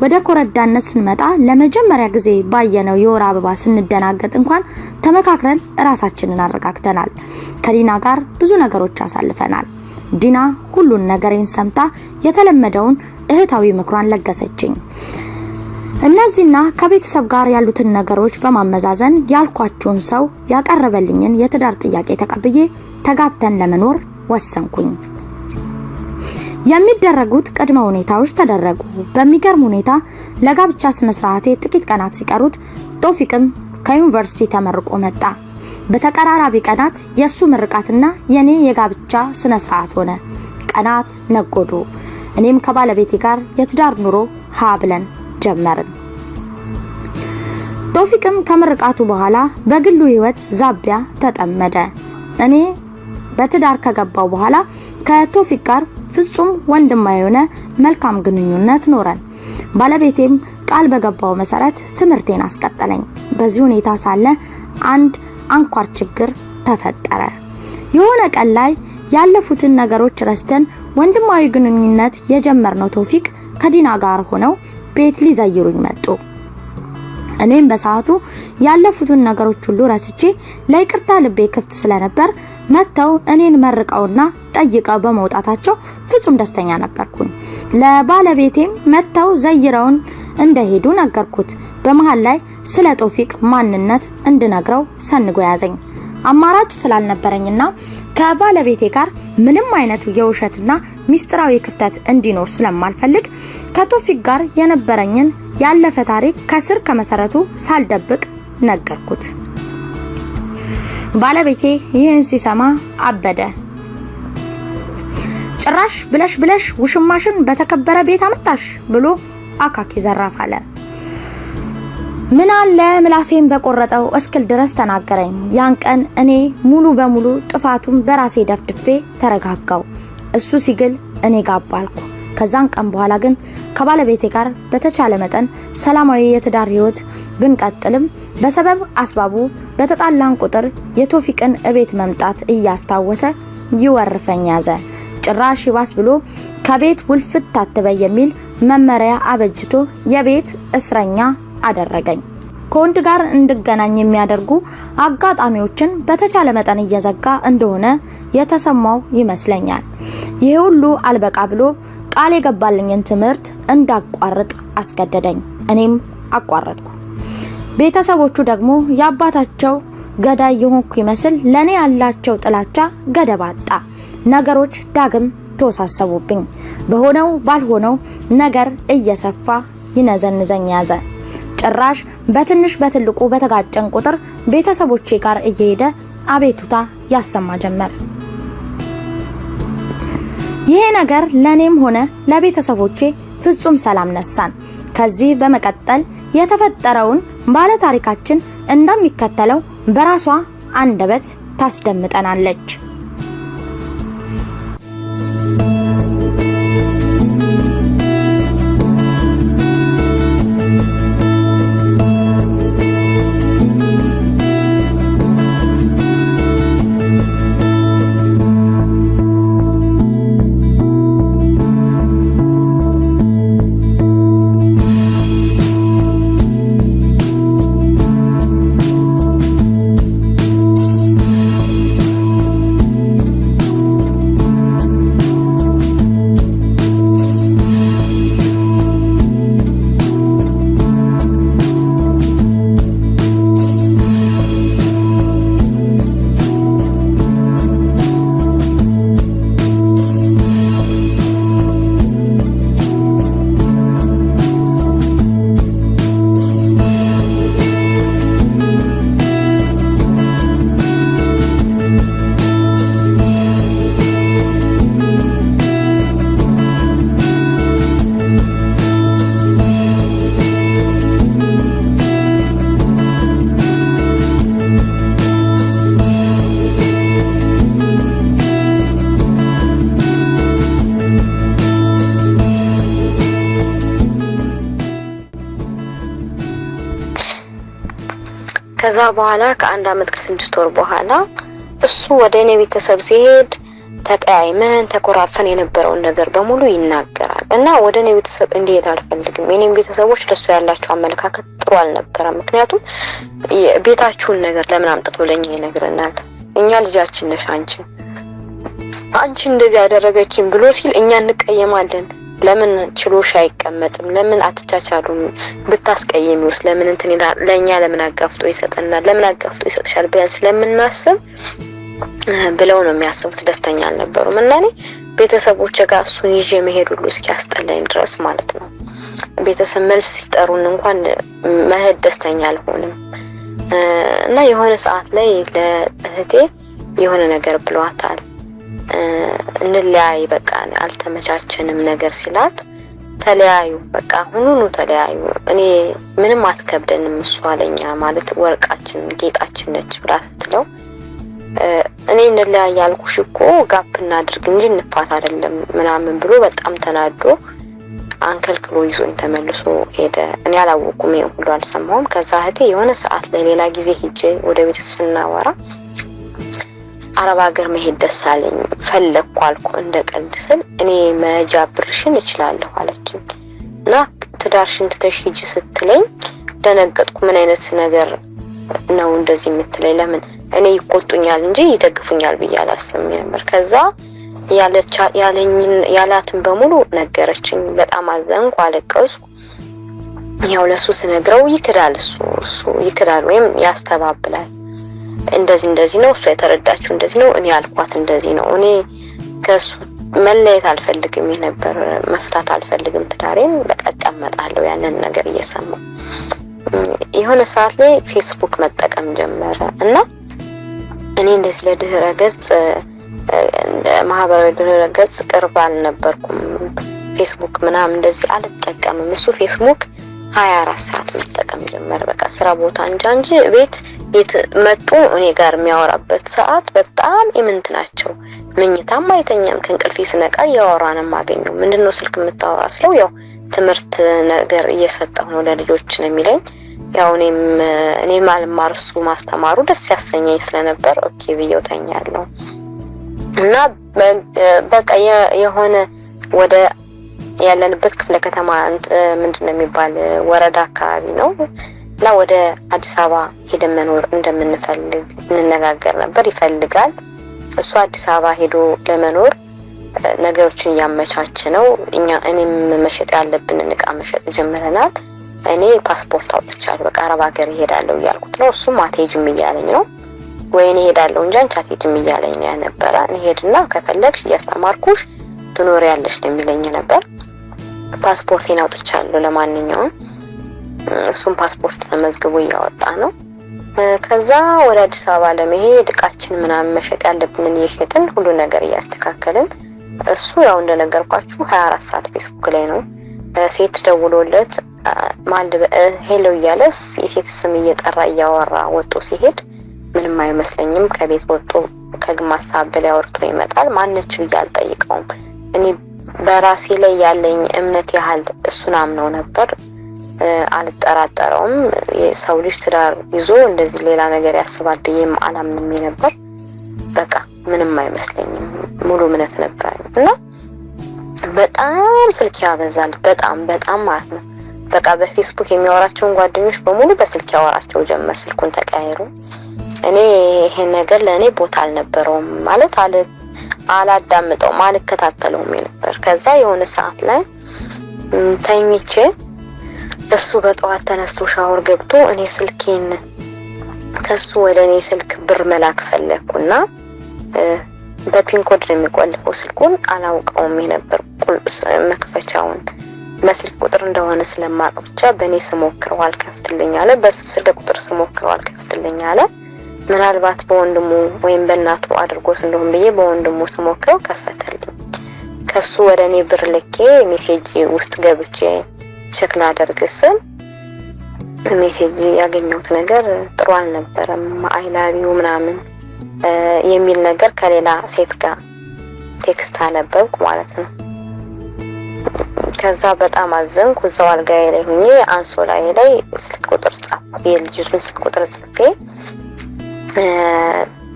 ወደ ኮረዳነት ስንመጣ ለመጀመሪያ ጊዜ ባየነው የወር አበባ ስንደናገጥ እንኳን ተመካክረን ራሳችንን አረጋግተናል። ከዲና ጋር ብዙ ነገሮች አሳልፈናል። ዲና ሁሉን ነገሬን ሰምታ የተለመደውን እህታዊ ምክሯን ለገሰችኝ። እነዚህና ከቤተሰብ ጋር ያሉትን ነገሮች በማመዛዘን ያልኳችሁን ሰው ያቀረበልኝን የትዳር ጥያቄ ተቀብዬ ተጋብተን ለመኖር ወሰንኩኝ። የሚደረጉት ቅድመ ሁኔታዎች ተደረጉ። በሚገርም ሁኔታ ለጋብቻ ስነ ስርዓቴ ጥቂት ቀናት ሲቀሩት ቶፊቅም ከዩኒቨርሲቲ ተመርቆ መጣ። በተቀራራቢ ቀናት የሱ ምርቃትና የኔ የጋብቻ ስነ ስርዓት ሆነ። ቀናት ነጎዱ። እኔም ከባለቤቴ ጋር የትዳር ኑሮ ሀ ብለን ጀመርን። ቶፊቅም ከምርቃቱ በኋላ በግሉ ህይወት ዛቢያ ተጠመደ። እኔ በትዳር ከገባው በኋላ ከቶፊቅ ጋር ፍጹም ወንድማዊ የሆነ መልካም ግንኙነት ኖረን። ባለቤቴም ቃል በገባው መሰረት ትምህርቴን አስቀጠለኝ። በዚህ ሁኔታ ሳለ አንድ አንኳር ችግር ተፈጠረ። የሆነ ቀን ላይ ያለፉትን ነገሮች ረስተን ወንድማዊ ግንኙነት የጀመርነው ቶፊቅ ከዲና ጋር ሆነው ቤት ሊዘይሩኝ መጡ። እኔም በሰዓቱ ያለፉትን ነገሮች ሁሉ ረስቼ ለይቅርታ ልቤ ክፍት ስለነበር መጥተው እኔን መርቀውና ጠይቀው በመውጣታቸው ፍጹም ደስተኛ ነበርኩኝ። ለባለቤቴም መጥተው ዘይረውን እንደሄዱ ነገርኩት። በመሃል ላይ ስለ ቶፊቅ ማንነት እንድነግረው ሰንጎ ያዘኝ። አማራጭ ስላልነበረኝና ከባለቤቴ ጋር ምንም አይነት የውሸትና ሚስጥራዊ ክፍተት እንዲኖር ስለማልፈልግ ከቶፊቅ ጋር የነበረኝን ያለፈ ታሪክ ከስር ከመሰረቱ ሳልደብቅ ነገርኩት። ባለቤቴ ይህን ሲሰማ አበደ። ጭራሽ ብለሽ ብለሽ ውሽማሽን በተከበረ ቤት አመጣሽ ብሎ አካኪ ዘራፍ አለ። ምን አለ ምላሴን በቆረጠው እስክል ድረስ ተናገረኝ። ያን ቀን እኔ ሙሉ በሙሉ ጥፋቱን በራሴ ደፍድፌ ተረጋጋው። እሱ ሲግል እኔ ጋባልኩ። ከዛን ቀን በኋላ ግን ከባለቤቴ ጋር በተቻለ መጠን ሰላማዊ የትዳር ህይወት ብንቀጥልም በሰበብ አስባቡ በተጣላን ቁጥር የቶፊቅን እቤት መምጣት እያስታወሰ ይወርፈኝ ያዘ። ጭራሽ ይባስ ብሎ ከቤት ውልፍት አትበይ የሚል መመሪያ አበጅቶ የቤት እስረኛ አደረገኝ። ከወንድ ጋር እንድገናኝ የሚያደርጉ አጋጣሚዎችን በተቻለ መጠን እየዘጋ እንደሆነ የተሰማው ይመስለኛል። ይሄ ሁሉ አልበቃ ብሎ ቃል የገባልኝን ትምህርት እንዳቋርጥ አስገደደኝ። እኔም አቋረጥኩ። ቤተሰቦቹ ደግሞ የአባታቸው ገዳይ የሆንኩ ይመስል ለኔ ያላቸው ጥላቻ ገደብ አጣ። ነገሮች ዳግም ተወሳሰቡብኝ። በሆነው ባልሆነው ነገር እየሰፋ ይነዘንዘኝ ያዘ። ጭራሽ በትንሽ በትልቁ በተጋጨን ቁጥር ቤተሰቦቼ ጋር እየሄደ አቤቱታ ያሰማ ጀመር። ይሄ ነገር ለኔም ሆነ ለቤተሰቦቼ ፍጹም ሰላም ነሳን። ከዚህ በመቀጠል የተፈጠረውን ባለ ታሪካችን እንደሚከተለው በራሷ አንደበት ታስደምጠናለች። ከዛ በኋላ ከአንድ አመት ከስድስት ወር በኋላ እሱ ወደ እኔ ቤተሰብ ሲሄድ ተቀያይመን ተኮራርፈን የነበረውን ነገር በሙሉ ይናገራል እና ወደ እኔ ቤተሰብ እንዲሄድ አልፈልግም። የኔም ቤተሰቦች ለሱ ያላቸው አመለካከት ጥሩ አልነበረም። ምክንያቱም ቤታችሁን ነገር ለምን አምጥቶ ለኛ ይነግረናል? እኛ ልጃችን ነሽ አንቺ እንደዚህ ያደረገችን ብሎ ሲል እኛ እንቀየማለን። ለምን ችሎሽ አይቀመጥም? ለምን አትቻቻሉም? ብታስቀየሚውስ ለምን እንትን ይላል? ለኛ ለምን አጋፍጦ ይሰጠናል? ለምን አጋፍጦ ይሰጥሻል ብለን ስለምናስብ ብለው ነው የሚያስቡት። ደስተኛ አልነበሩም እና እኔ ቤተሰቦቼ ጋር እሱን ይዤ መሄድ ሁሉ እስኪያስጠላኝ ድረስ ማለት ነው። ቤተሰብ መልስ ሲጠሩን እንኳን መሄድ ደስተኛ አልሆንም እና የሆነ ሰዓት ላይ ለእህቴ የሆነ ነገር ብሏታል። እንለያይ በቃ አልተመቻቸንም ነገር ሲላት ተለያዩ በቃ ሁኑኑ ተለያዩ፣ እኔ ምንም አትከብደንም እሷ ለኛ ማለት ወርቃችን ጌጣችን ነች ብላ ስትለው እኔ እንለያይ ያልኩሽ እኮ gap እናድርግ እንጂ እንፋታ አይደለም ምናምን ብሎ በጣም ተናዶ አንከልክሎ ይዞኝ ተመልሶ ሄደ። እኔ አላወኩም፣ ይሄን ሁሉ አልሰማሁም። ከዛ እህቴ የሆነ ሰዓት ላይ ሌላ ጊዜ ሂጄ ወደ ቤተሰብ ስናወራ አረብ ሀገር መሄድ ደስ አለኝ ፈለግኩ አልኩ እንደ ቀልድ ስል እኔ መጃ ብርሽን እችላለሁ አለችኝ እና ትዳርሽን ትተሽ ሂጂ ስትለኝ ደነገጥኩ። ምን አይነት ነገር ነው እንደዚህ የምትለኝ? ለምን እኔ ይቆጡኛል እንጂ ይደግፉኛል ብዬ አላስብም ነበር። ከዛ ያላትን በሙሉ ነገረችኝ። በጣም አዘንኩ፣ አለቀስኩ። ያው ለሱ ስነግረው ይክዳል፣ እሱ ይክዳል ወይም ያስተባብላል። እንደዚህ እንደዚህ ነው እሷ የተረዳችው እንደዚህ ነው፣ እኔ ያልኳት እንደዚህ ነው፣ እኔ ከሱ መለየት አልፈልግም የነበር፣ መፍታት አልፈልግም ትዳሬን። በቃ እቀመጣለሁ ያንን ነገር እየሰማሁ። የሆነ ሰዓት ላይ ፌስቡክ መጠቀም ጀመረ እና እኔ እንደዚህ ለድህረ ገጽ፣ ማህበራዊ ድህረ ገጽ ቅርብ አልነበርኩም። ፌስቡክ ምናምን እንደዚህ አልጠቀምም። እሱ ፌስቡክ 24 ሰዓት መጠቀም ጀመረ። በቃ ስራ ቦታ እንጃ እንጂ ቤት የት መጡ እኔ ጋር የሚያወራበት ሰዓት በጣም ኢምንት ናቸው። መኝታም አይተኛም። ከእንቅልፌ ስነቃ እያወራን የማገኘው። ምንድነው ስልክ የምታወራ ስለው ያው ትምህርት ነገር እየሰጠሁ ነው ለልጆች ነው የሚለኝ። ያው እኔም አልማር እሱ ማስተማሩ ደስ ያሰኘኝ ስለነበር okay ብዬው ተኛለሁ። እና በቃ የሆነ ወደ ያለንበት ክፍለ ከተማ ምንድነው የሚባል ወረዳ አካባቢ ነው እና ወደ አዲስ አበባ ሄደን መኖር እንደምንፈልግ እንነጋገር ነበር። ይፈልጋል፣ እሱ አዲስ አበባ ሄዶ ለመኖር ነገሮችን እያመቻቸ ነው። እኛ እኔም መሸጥ ያለብንን እቃ መሸጥ ጀምረናል። እኔ ፓስፖርት አውጥቻለሁ። በቃ አረብ ሀገር እሄዳለሁ እያልኩት ነው። እሱም አትሄጂም እያለኝ ነው። ወይ እኔ እሄዳለሁ እንጂ አንቺ አትሄጂም እያለኝ ነው የነበረ። እሄድና ከፈለግሽ እያስተማርኩሽ ትኖሪያለሽ ነው የሚለኝ ነበር። ፓስፖርቴን አውጥቻለሁ። ለማንኛውም እሱም ፓስፖርት ተመዝግቦ እያወጣ ነው። ከዛ ወደ አዲስ አበባ ለመሄድ እቃችን ምናምን መሸጥ ያለብንን እየሸጥን ሁሉ ነገር እያስተካከልን፣ እሱ ያው እንደነገርኳችሁ 24 ሰዓት ፌስቡክ ላይ ነው። ሴት ደውሎለት ማን hello እያለ የሴት ስም እየጠራ እያወራ ወጥቶ ሲሄድ ምንም አይመስለኝም። ከቤት ወጥቶ ከግማሽ ሰዓት በላይ አውርቶ ይመጣል። ማነች ብዬ አልጠይቀውም። እኔ በራሴ ላይ ያለኝ እምነት ያህል እሱን አምነው ነበር። አልጠራጠረውም። የሰው ልጅ ትዳር ይዞ እንደዚህ ሌላ ነገር ያስባል ብዬም አላምንም ነበር። በቃ ምንም አይመስለኝም። ሙሉ እምነት ነበረኝ እና በጣም ስልክ ያበዛል። በጣም በጣም ማለት ነው። በቃ በፌስቡክ የሚያወራቸውን ጓደኞች በሙሉ በስልክ ያወራቸው ጀመር። ስልኩን ተቀያይሮ። እኔ ይሄን ነገር ለእኔ ቦታ አልነበረውም፣ ማለት አላዳምጠውም፣ አልከታተለውም ነበር። ከዛ የሆነ ሰዓት ላይ ተኝቼ እሱ በጠዋት ተነስቶ ሻወር ገብቶ እኔ ስልኬን ከሱ ወደ እኔ ስልክ ብር መላክ ፈለግኩና በ PIN code ነው የሚቆልፈው ስልኩን፣ አላውቀውም የነበር መክፈቻውን። በስልክ ቁጥር እንደሆነ ስለማውቅ ብቻ በእኔ ስሞክረው አልከፍትልኝ አለ። በሱ ስልክ ቁጥር ስሞክረው አልከፍትልኝ አለ። ምናልባት በወንድሙ ወይም በእናቱ አድርጎት እንደሆን ብዬ በወንድሙ ስሞክረው ከፈተልኝ። ከሱ ወደ እኔ ብር ልኬ message ውስጥ ገብቼ check ላደርግ ስል message ያገኘሁት ነገር ጥሩ አልነበረም። I love you ምናምን የሚል ነገር ከሌላ ሴት ጋር text አነበብኩ ማለት ነው። ከዛ በጣም አዘንኩ። እዛው አልጋዬ ላይ ሁኜ አንሶላዬ ላይ ስልክ ቁጥር ጻፍኩ። የልጅቱን ስልክ ቁጥር ጽፌ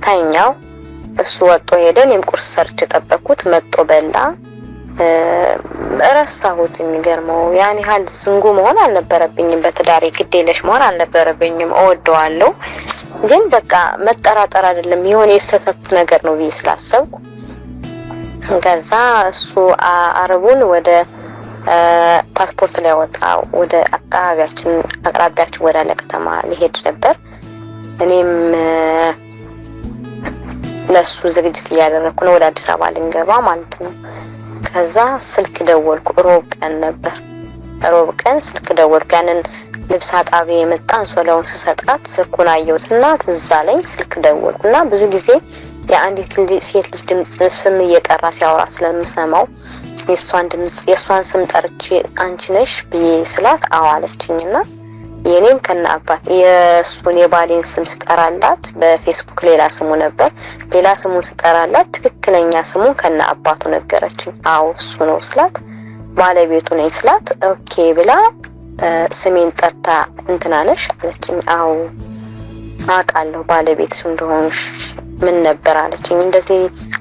ተኛው። እሱ ወጥቶ ሄደ። እኔም ቁርስ ሰርቼ ጠበቅኩት። መጥቶ በላ። ረሳሁት። የሚገርመው ያን ያህል ዝንጉ መሆን አልነበረብኝም። በትዳሬ ግዴለሽ መሆን አልነበረብኝም። እወደዋለሁ፣ ግን በቃ መጠራጠር አይደለም፣ የሆነ የስህተት ነገር ነው ብዬ ስላሰብኩ ከዛ እሱ አረቡን ወደ ፓስፖርት ላይ ወጣ፣ ወደ አካባቢያችን አቅራቢያችን ወዳለ ከተማ ሊሄድ ነበር። እኔም ለሱ ዝግጅት እያደረኩ ነው፣ ወደ አዲስ አበባ ልንገባ ማለት ነው። ከዛ ስልክ ደወልኩ። ሮብ ቀን ነበር። ሮብ ቀን ስልክ ደወልኩ። ያንን ልብስ አጣቢ የመጣ አንሶላውን ስሰጣት ስልኩን አየሁትና ትዝ አለኝ። ስልክ ደወልኩና ብዙ ጊዜ የአንዲት ሴት ልጅ ድምጽ ስም እየጠራ ሲያወራ ስለምሰማው የሷን ድምጽ፣ የሷን ስም ጠርቼ አንቺ ነሽ ብዬ ስላት አዎ አለችኝና የኔም ከነ አባት የሱን የባሌን ስም ስጠራላት፣ በፌስቡክ ሌላ ስሙ ነበር። ሌላ ስሙን ስጠራላት ትክክለኛ ስሙን ከነ አባቱ ነገረችኝ። አዎ እሱ ነው ስላት፣ ባለቤቱ ነኝ ስላት okay ብላ ስሜን ጠርታ እንትና ነሽ አለችኝ። አዎ አውቃለሁ ባለቤት እንደሆንሽ፣ ምን ነበር አለችኝ። እንደዚህ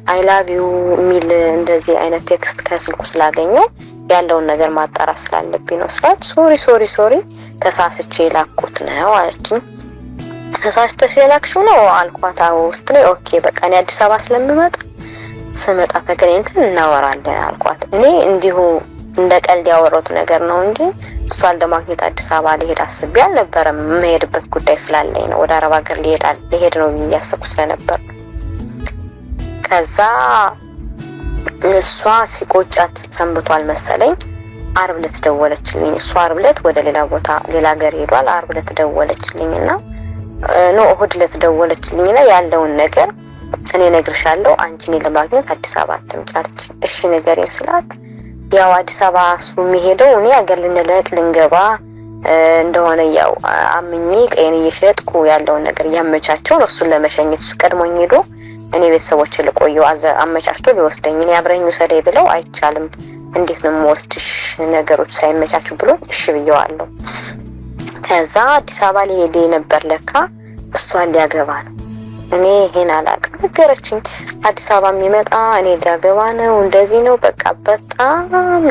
I love you የሚል እንደዚህ አይነት text ከስልኩ ስላገኘው ያለውን ነገር ማጣራት ስላለብኝ ነው ስላት sorry, sorry, sorry፣ ተሳስቼ የላኩት ነው አለችኝ። ተሳስተሽ የላክሽው ነው አልኳት። አዎ ስትለኝ okay በቃ እኔ አዲስ አበባ ስለምመጣ ስመጣ ተገናኝተን እናወራለን አልኳት። እኔ እንዲሁ እንደ ቀልድ ያወራሁት ነገር ነው እንጂ እሷን ለማግኘት አዲስ አበባ ልሄድ አስቤ አልነበረም። የምሄድበት ጉዳይ ስላለኝ ነው። ወደ አረብ ሀገር ልሄድ ነው ብዬ እያሰብኩ ስለነበር ከዛ እሷ ሲቆጫት ሰንብቷል መሰለኝ። አርብ ዕለት ደወለችልኝ። እሷ አርብ ዕለት ወደ ሌላ ቦታ ሌላ ሀገር ሄዷል። አርብ ዕለት ደወለችልኝ እና no፣ እሁድ ዕለት ደወለችልኝ እና ያለውን ነገር እኔ እነግርሻለሁ፣ አንቺ እኔን ለማግኘት አዲስ አበባ አትምጪ አለች። እሺ ንገሪኝ ስላት ያው አዲስ አበባ እሱ የሚሄደው እኔ ሀገር ልንለቅ ልንገባ እንደሆነ ያው አምኜ ቀይን እየሸጥኩ ያለውን ነገር እያመቻቸው ነው እሱን ለመሸኘት። እሱ ቀድሞኝ ሄዶ እኔ ቤተሰቦችን ልቆየው አመቻችቶ ሊወስደኝ፣ እኔ አብረኝ ውሰደኝ ብለው አይቻልም፣ እንዴት ነው የምወስድሽ ነገሮች ሳይመቻቹ ብሎ እሺ ብየዋለሁ። ከዛ አዲስ አበባ ሊሄድ ነበር፣ ለካ እሷን ሊያገባ ነው። እኔ ይሄን አላውቅም፣ ነገረችኝ። አዲስ አበባ የሚመጣ እኔ ሊያገባ ነው፣ እንደዚህ ነው። በቃ በጣም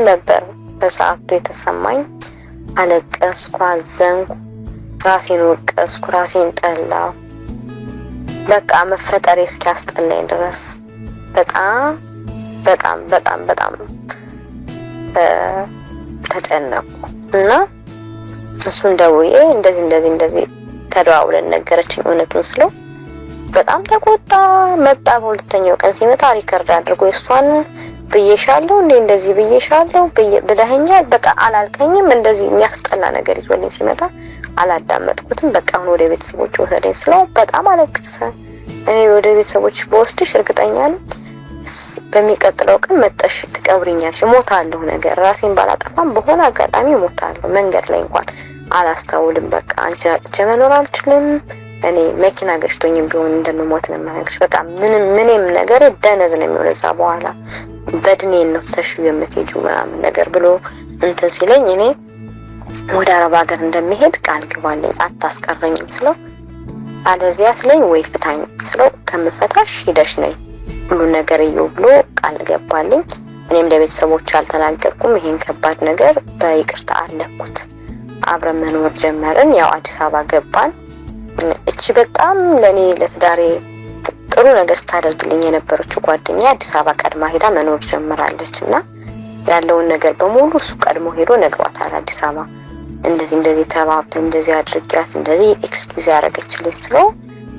ነበር በሰዓቱ የተሰማኝ። አለቀስኩ፣ አዘንኩ፣ ራሴን ወቀስኩ፣ ራሴን ጠላሁ። በቃ መፈጠሬ እስኪያስጠላኝ ድረስ በጣም በጣም በጣም በጣም ተጨነቅኩ እና እሱን ደውዬ እንደዚህ እንደዚህ እንደዚህ ተደዋውለን ነገረችኝ እውነቱን ስለው በጣም ተቆጣ። መጣ። በሁለተኛው ቀን ሲመጣ record አድርጎ እሷን ብዬሻለሁ እንዴ፣ እንደዚህ ብዬሻለሁ ብለኸኛል፣ በቃ አላልከኝም፣ እንደዚህ የሚያስጠላ ነገር ይዞልኝ ሲመጣ አላዳመጥኩትም። በቃ አሁን ወደ ቤተሰቦች ወሰደኝ ስለው በጣም አለቀሰ። እኔ ወደ ቤተሰቦች በወስድሽ እርግጠኛ ነኝ በሚቀጥለው ቀን መጠሽ ትቀብሪኛለሽ፣ እሞታለሁ። ነገር ራሴን ባላጠፋም በሆነ አጋጣሚ እሞታለሁ። መንገድ ላይ እንኳን አላስታውልም። በቃ አንቺን አጥቼ መኖር አልችልም። እኔ መኪና ገጭቶኝም ቢሆን እንደምሞት ነው የምነግርሽ። በቃ ምንም ምንም ነገር ደነዝ ነው የሚሆን እዛ በኋላ በድኔን ነው ተሽው የምትሄጂው ምናምን ነገር ብሎ እንትን ሲለኝ እኔ ወደ አረብ ሀገር እንደሚሄድ ቃል ግባልኝ አታስቀረኝም ስለው አለዚያ ስለኝ ወይ ፍታኝ ስለው ከምፈታሽ ሂደሽ ነይ ሁሉ ነገር እየው ብሎ ቃል ገባልኝ። እኔም ለቤተሰቦች አልተናገርኩም። ይሄን ከባድ ነገር በይቅርታ አለኩት። አብረን መኖር ጀመርን። ያው አዲስ አበባ ገባን። እቺ በጣም ለኔ ለትዳሬ ጥሩ ነገር ስታደርግልኝ የነበረችው ጓደኛ አዲስ አበባ ቀድማ ሄዳ መኖር ጀምራለች እና ያለውን ነገር በሙሉ እሱ ቀድሞ ሄዶ ነግሯታል። አዲስ አበባ እንደዚህ እንደዚህ ተባብለን እንደዚህ አድርጊያት እንደዚህ excuse ያደረገችልኝ ስለው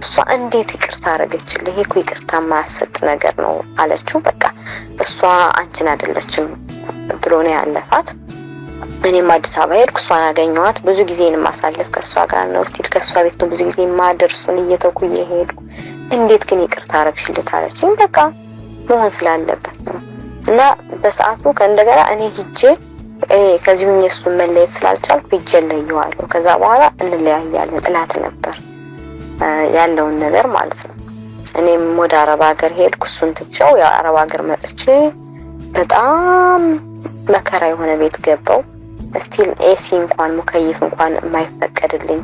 እሷ እንዴት ይቅርታ አደረገችልህ? ይሄ እኮ ይቅርታ የማያሰጥ ነገር ነው አለችው። በቃ እሷ አንቺን አይደለችም ብሎ ነው ያለፋት። እኔም አዲስ አበባ ሄድኩ፣ እሷን አገኘኋት። ብዙ ጊዜን ማሳለፍ ከእሷ ጋር ነው። still ከእሷ ቤት ነው ብዙ ጊዜ ማደርሱን እየተኩ እየሄድኩ እንዴት ግን ይቅርታ አደረግሽልት አለችኝ። በቃ መሆን ስላለበት ነው እና በሰዓቱ ከእንደገና እኔ ሂጄ እኔ ከዚህ ሁኜ እሱን መለየት ስላልቻልኩ ሂጄ እለየዋለሁ። ከዛ በኋላ እንለያያለን እላት ነበር ያለውን ነገር ማለት ነው። እኔም ወደ አረብ ሀገር ሄድኩ፣ እሱን ትቼው ያው አረብ ሀገር መጥቼ በጣም መከራ የሆነ ቤት ገባው። still AC እንኳን مكيف እንኳን የማይፈቀድልኝ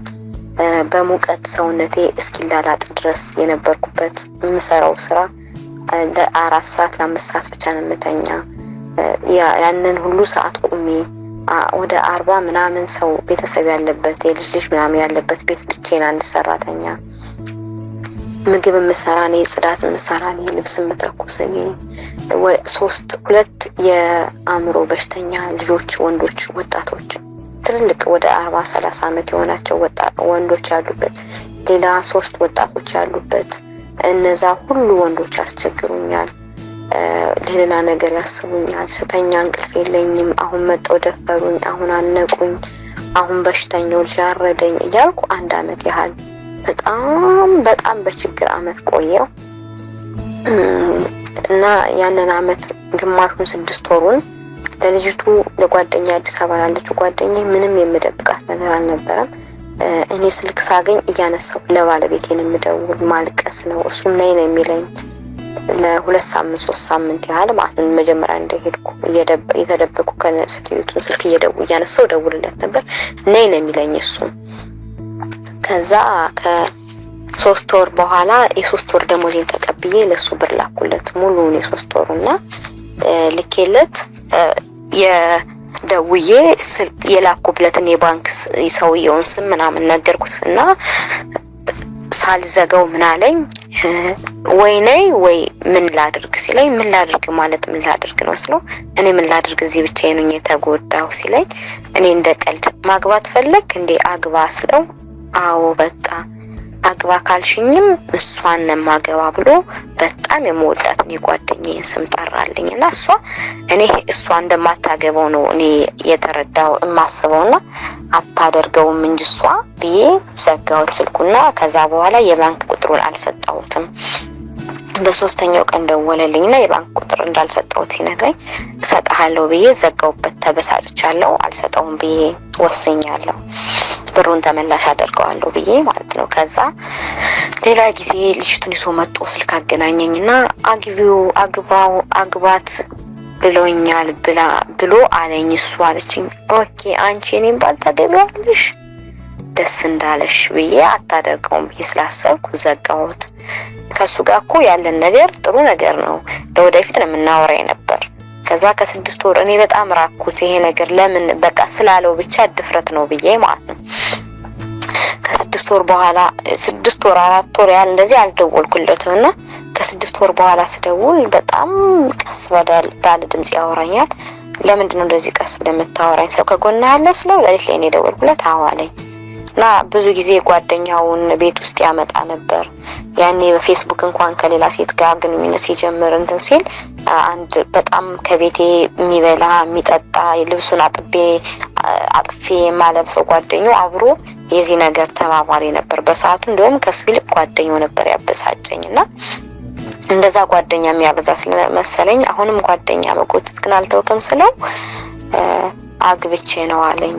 በሙቀት ሰውነቴ እስኪላላጥ ድረስ የነበርኩበት፣ የምሰራው ስራ ለ4 ሰዓት ለ5 ሰዓት ብቻ ነው የምተኛ። ያንን ሁሉ ሰዓት ቁሜ ወደ 40 ምናምን ሰው ቤተሰብ ያለበት የልጅ ልጅ ምናምን ያለበት ቤት ብቻዬን አንድ ሰራተኛ፣ ምግብ የምሰራ እኔ፣ ጽዳት የምሰራ እኔ፣ ልብስ የምተኩስ እኔ፣ 3 2 የአእምሮ በሽተኛ ልጆች ወንዶች ወጣቶች ትልልቅ ወደ 40 30 አመት የሆናቸው ወንዶች ያሉበት፣ ሌላ 3 ወጣቶች ያሉበት፣ እነዛ ሁሉ ወንዶች ያስቸግሩኛል፣ ሌላ ነገር ያስቡኛል። ስተኛ እንቅልፍ የለኝም። አሁን መጠው ደፈሩኝ፣ አሁን አነቁኝ፣ አሁን በሽተኛው ልጅ ያረደኝ እያልኩ አንድ አመት ያህል በጣም በጣም በችግር አመት ቆየው እና ያንን አመት ግማሹን 6 ወሩን ለልጅቱ ለጓደኛ አዲስ አበባ ላለችው ጓደኛ ምንም የምደብቃት ነገር አልነበረም። እኔ ስልክ ሳገኝ እያነሳው ለባለቤቴን የምደውል ማልቀስ ነው። እሱም ነይ ነው የሚለኝ ለ2 ሳምንት 3 ሳምንት ያህል ማለት ነው። መጀመሪያ እንደሄድኩ እየተደበቅኩ ከሴትዮቱን ስልክ እያነሳው ደውልለት ነበር። ነይ ነው የሚለኝ እሱም። ከዛ ከ3 ወር በኋላ የ3 ወር ደሞዜን ተቀብዬ ለሱ ብር ላኩለት ሙሉውን የ3 ወሩና ልኬለት የደውዬ የላኩለትን የባንክ ሰውየውን ስም ምናምን ነገርኩት እና ሳልዘጋው ምን አለኝ፣ ወይ ነይ ወይ ምን ላድርግ ሲለኝ፣ ምን ላድርግ ማለት ምን ላድርግ ነው ስለው፣ እኔ ምን ላድርግ እዚህ ብቻዬን ሆኜ ተጎዳሁ ሲለኝ፣ እኔ እንደ ቀልድ ማግባት ፈለግ እንዴ አግባ ስለው፣ አዎ በቃ አግባ ካልሽኝም እሷን ነው የማገባ ብሎ በጣም የምወዳትን የጓደኛዬን ስም ጠራልኝ እና እሷ እኔ እሷ እንደማታገባው ነው እኔ የተረዳው የማስበውና አታደርገውም እንጂ እሷ ብዬ ዘጋሁት ስልኩና ከዛ በኋላ የባንክ ቁጥሩን አልሰጠሁትም። በሶስተኛው ቀን ደወለልኝና የባንክ ቁጥር እንዳልሰጠሁት ሲነግረኝ እሰጥሃለሁ ብዬ ዘጋውበት። ተበሳጭቻለሁ። አልሰጠውም ብዬ ወስኛለሁ። ብሩን ተመላሽ አደርገዋለሁ ብዬ ማለት ነው። ከዛ ሌላ ጊዜ ልጅቱን ይዞ መጥቶ ስልክ አገናኘኝና አግቢው አግባው አግባት ብሎኛል ብላ ብሎ አለኝ። እሱ አለችኝ። Okay አንቺ እኔን ባል ታገቢዋለሽ ደስ እንዳለሽ ብዬ አታደርገውም ብዬ ስላሰብኩ ዘጋሁት። ከሱ ጋር እኮ ያለን ነገር ጥሩ ነገር ነው፣ ለወደፊት ነው የምናወራ ነበር። ከዛ ከ6 ወር እኔ በጣም ራኩት። ይሄ ነገር ለምን በቃ ስላለው ብቻ ድፍረት ነው ብዬ ማለት ነው። ከ6 ወር በኋላ 6 ወር 4 ወር ያህል እንደዚህ አልደወልኩለትም እና ከ6 ወር በኋላ ስደውል በጣም ቀስ ባለ ድምጽ ያወራኛል። ለምንድን ነው እንደዚህ ቀስ ብለህ የምታወራኝ? ሰው ከጎንህ አለ ስለው ሌሊት ላይ ነው የደወልኩለት። አዎ አለኝ። እና ብዙ ጊዜ ጓደኛውን ቤት ውስጥ ያመጣ ነበር። ያኔ በፌስቡክ እንኳን ከሌላ ሴት ጋር ግንኙነት ሲጀምር እንትን ሲል አንድ በጣም ከቤቴ የሚበላ የሚጠጣ ልብሱን አጥቤ አጥፌ የማለብሰው ጓደኛው አብሮ የዚህ ነገር ተባባሪ ነበር በሰዓቱ። እንደውም ከሱ ይልቅ ጓደኛው ነበር ያበሳጨኝ እና እንደዛ ጓደኛ የሚያበዛ ስለመሰለኝ አሁንም ጓደኛ መጎተት ግን አልተውክም ስለው አግብቼ ነው አለኝ።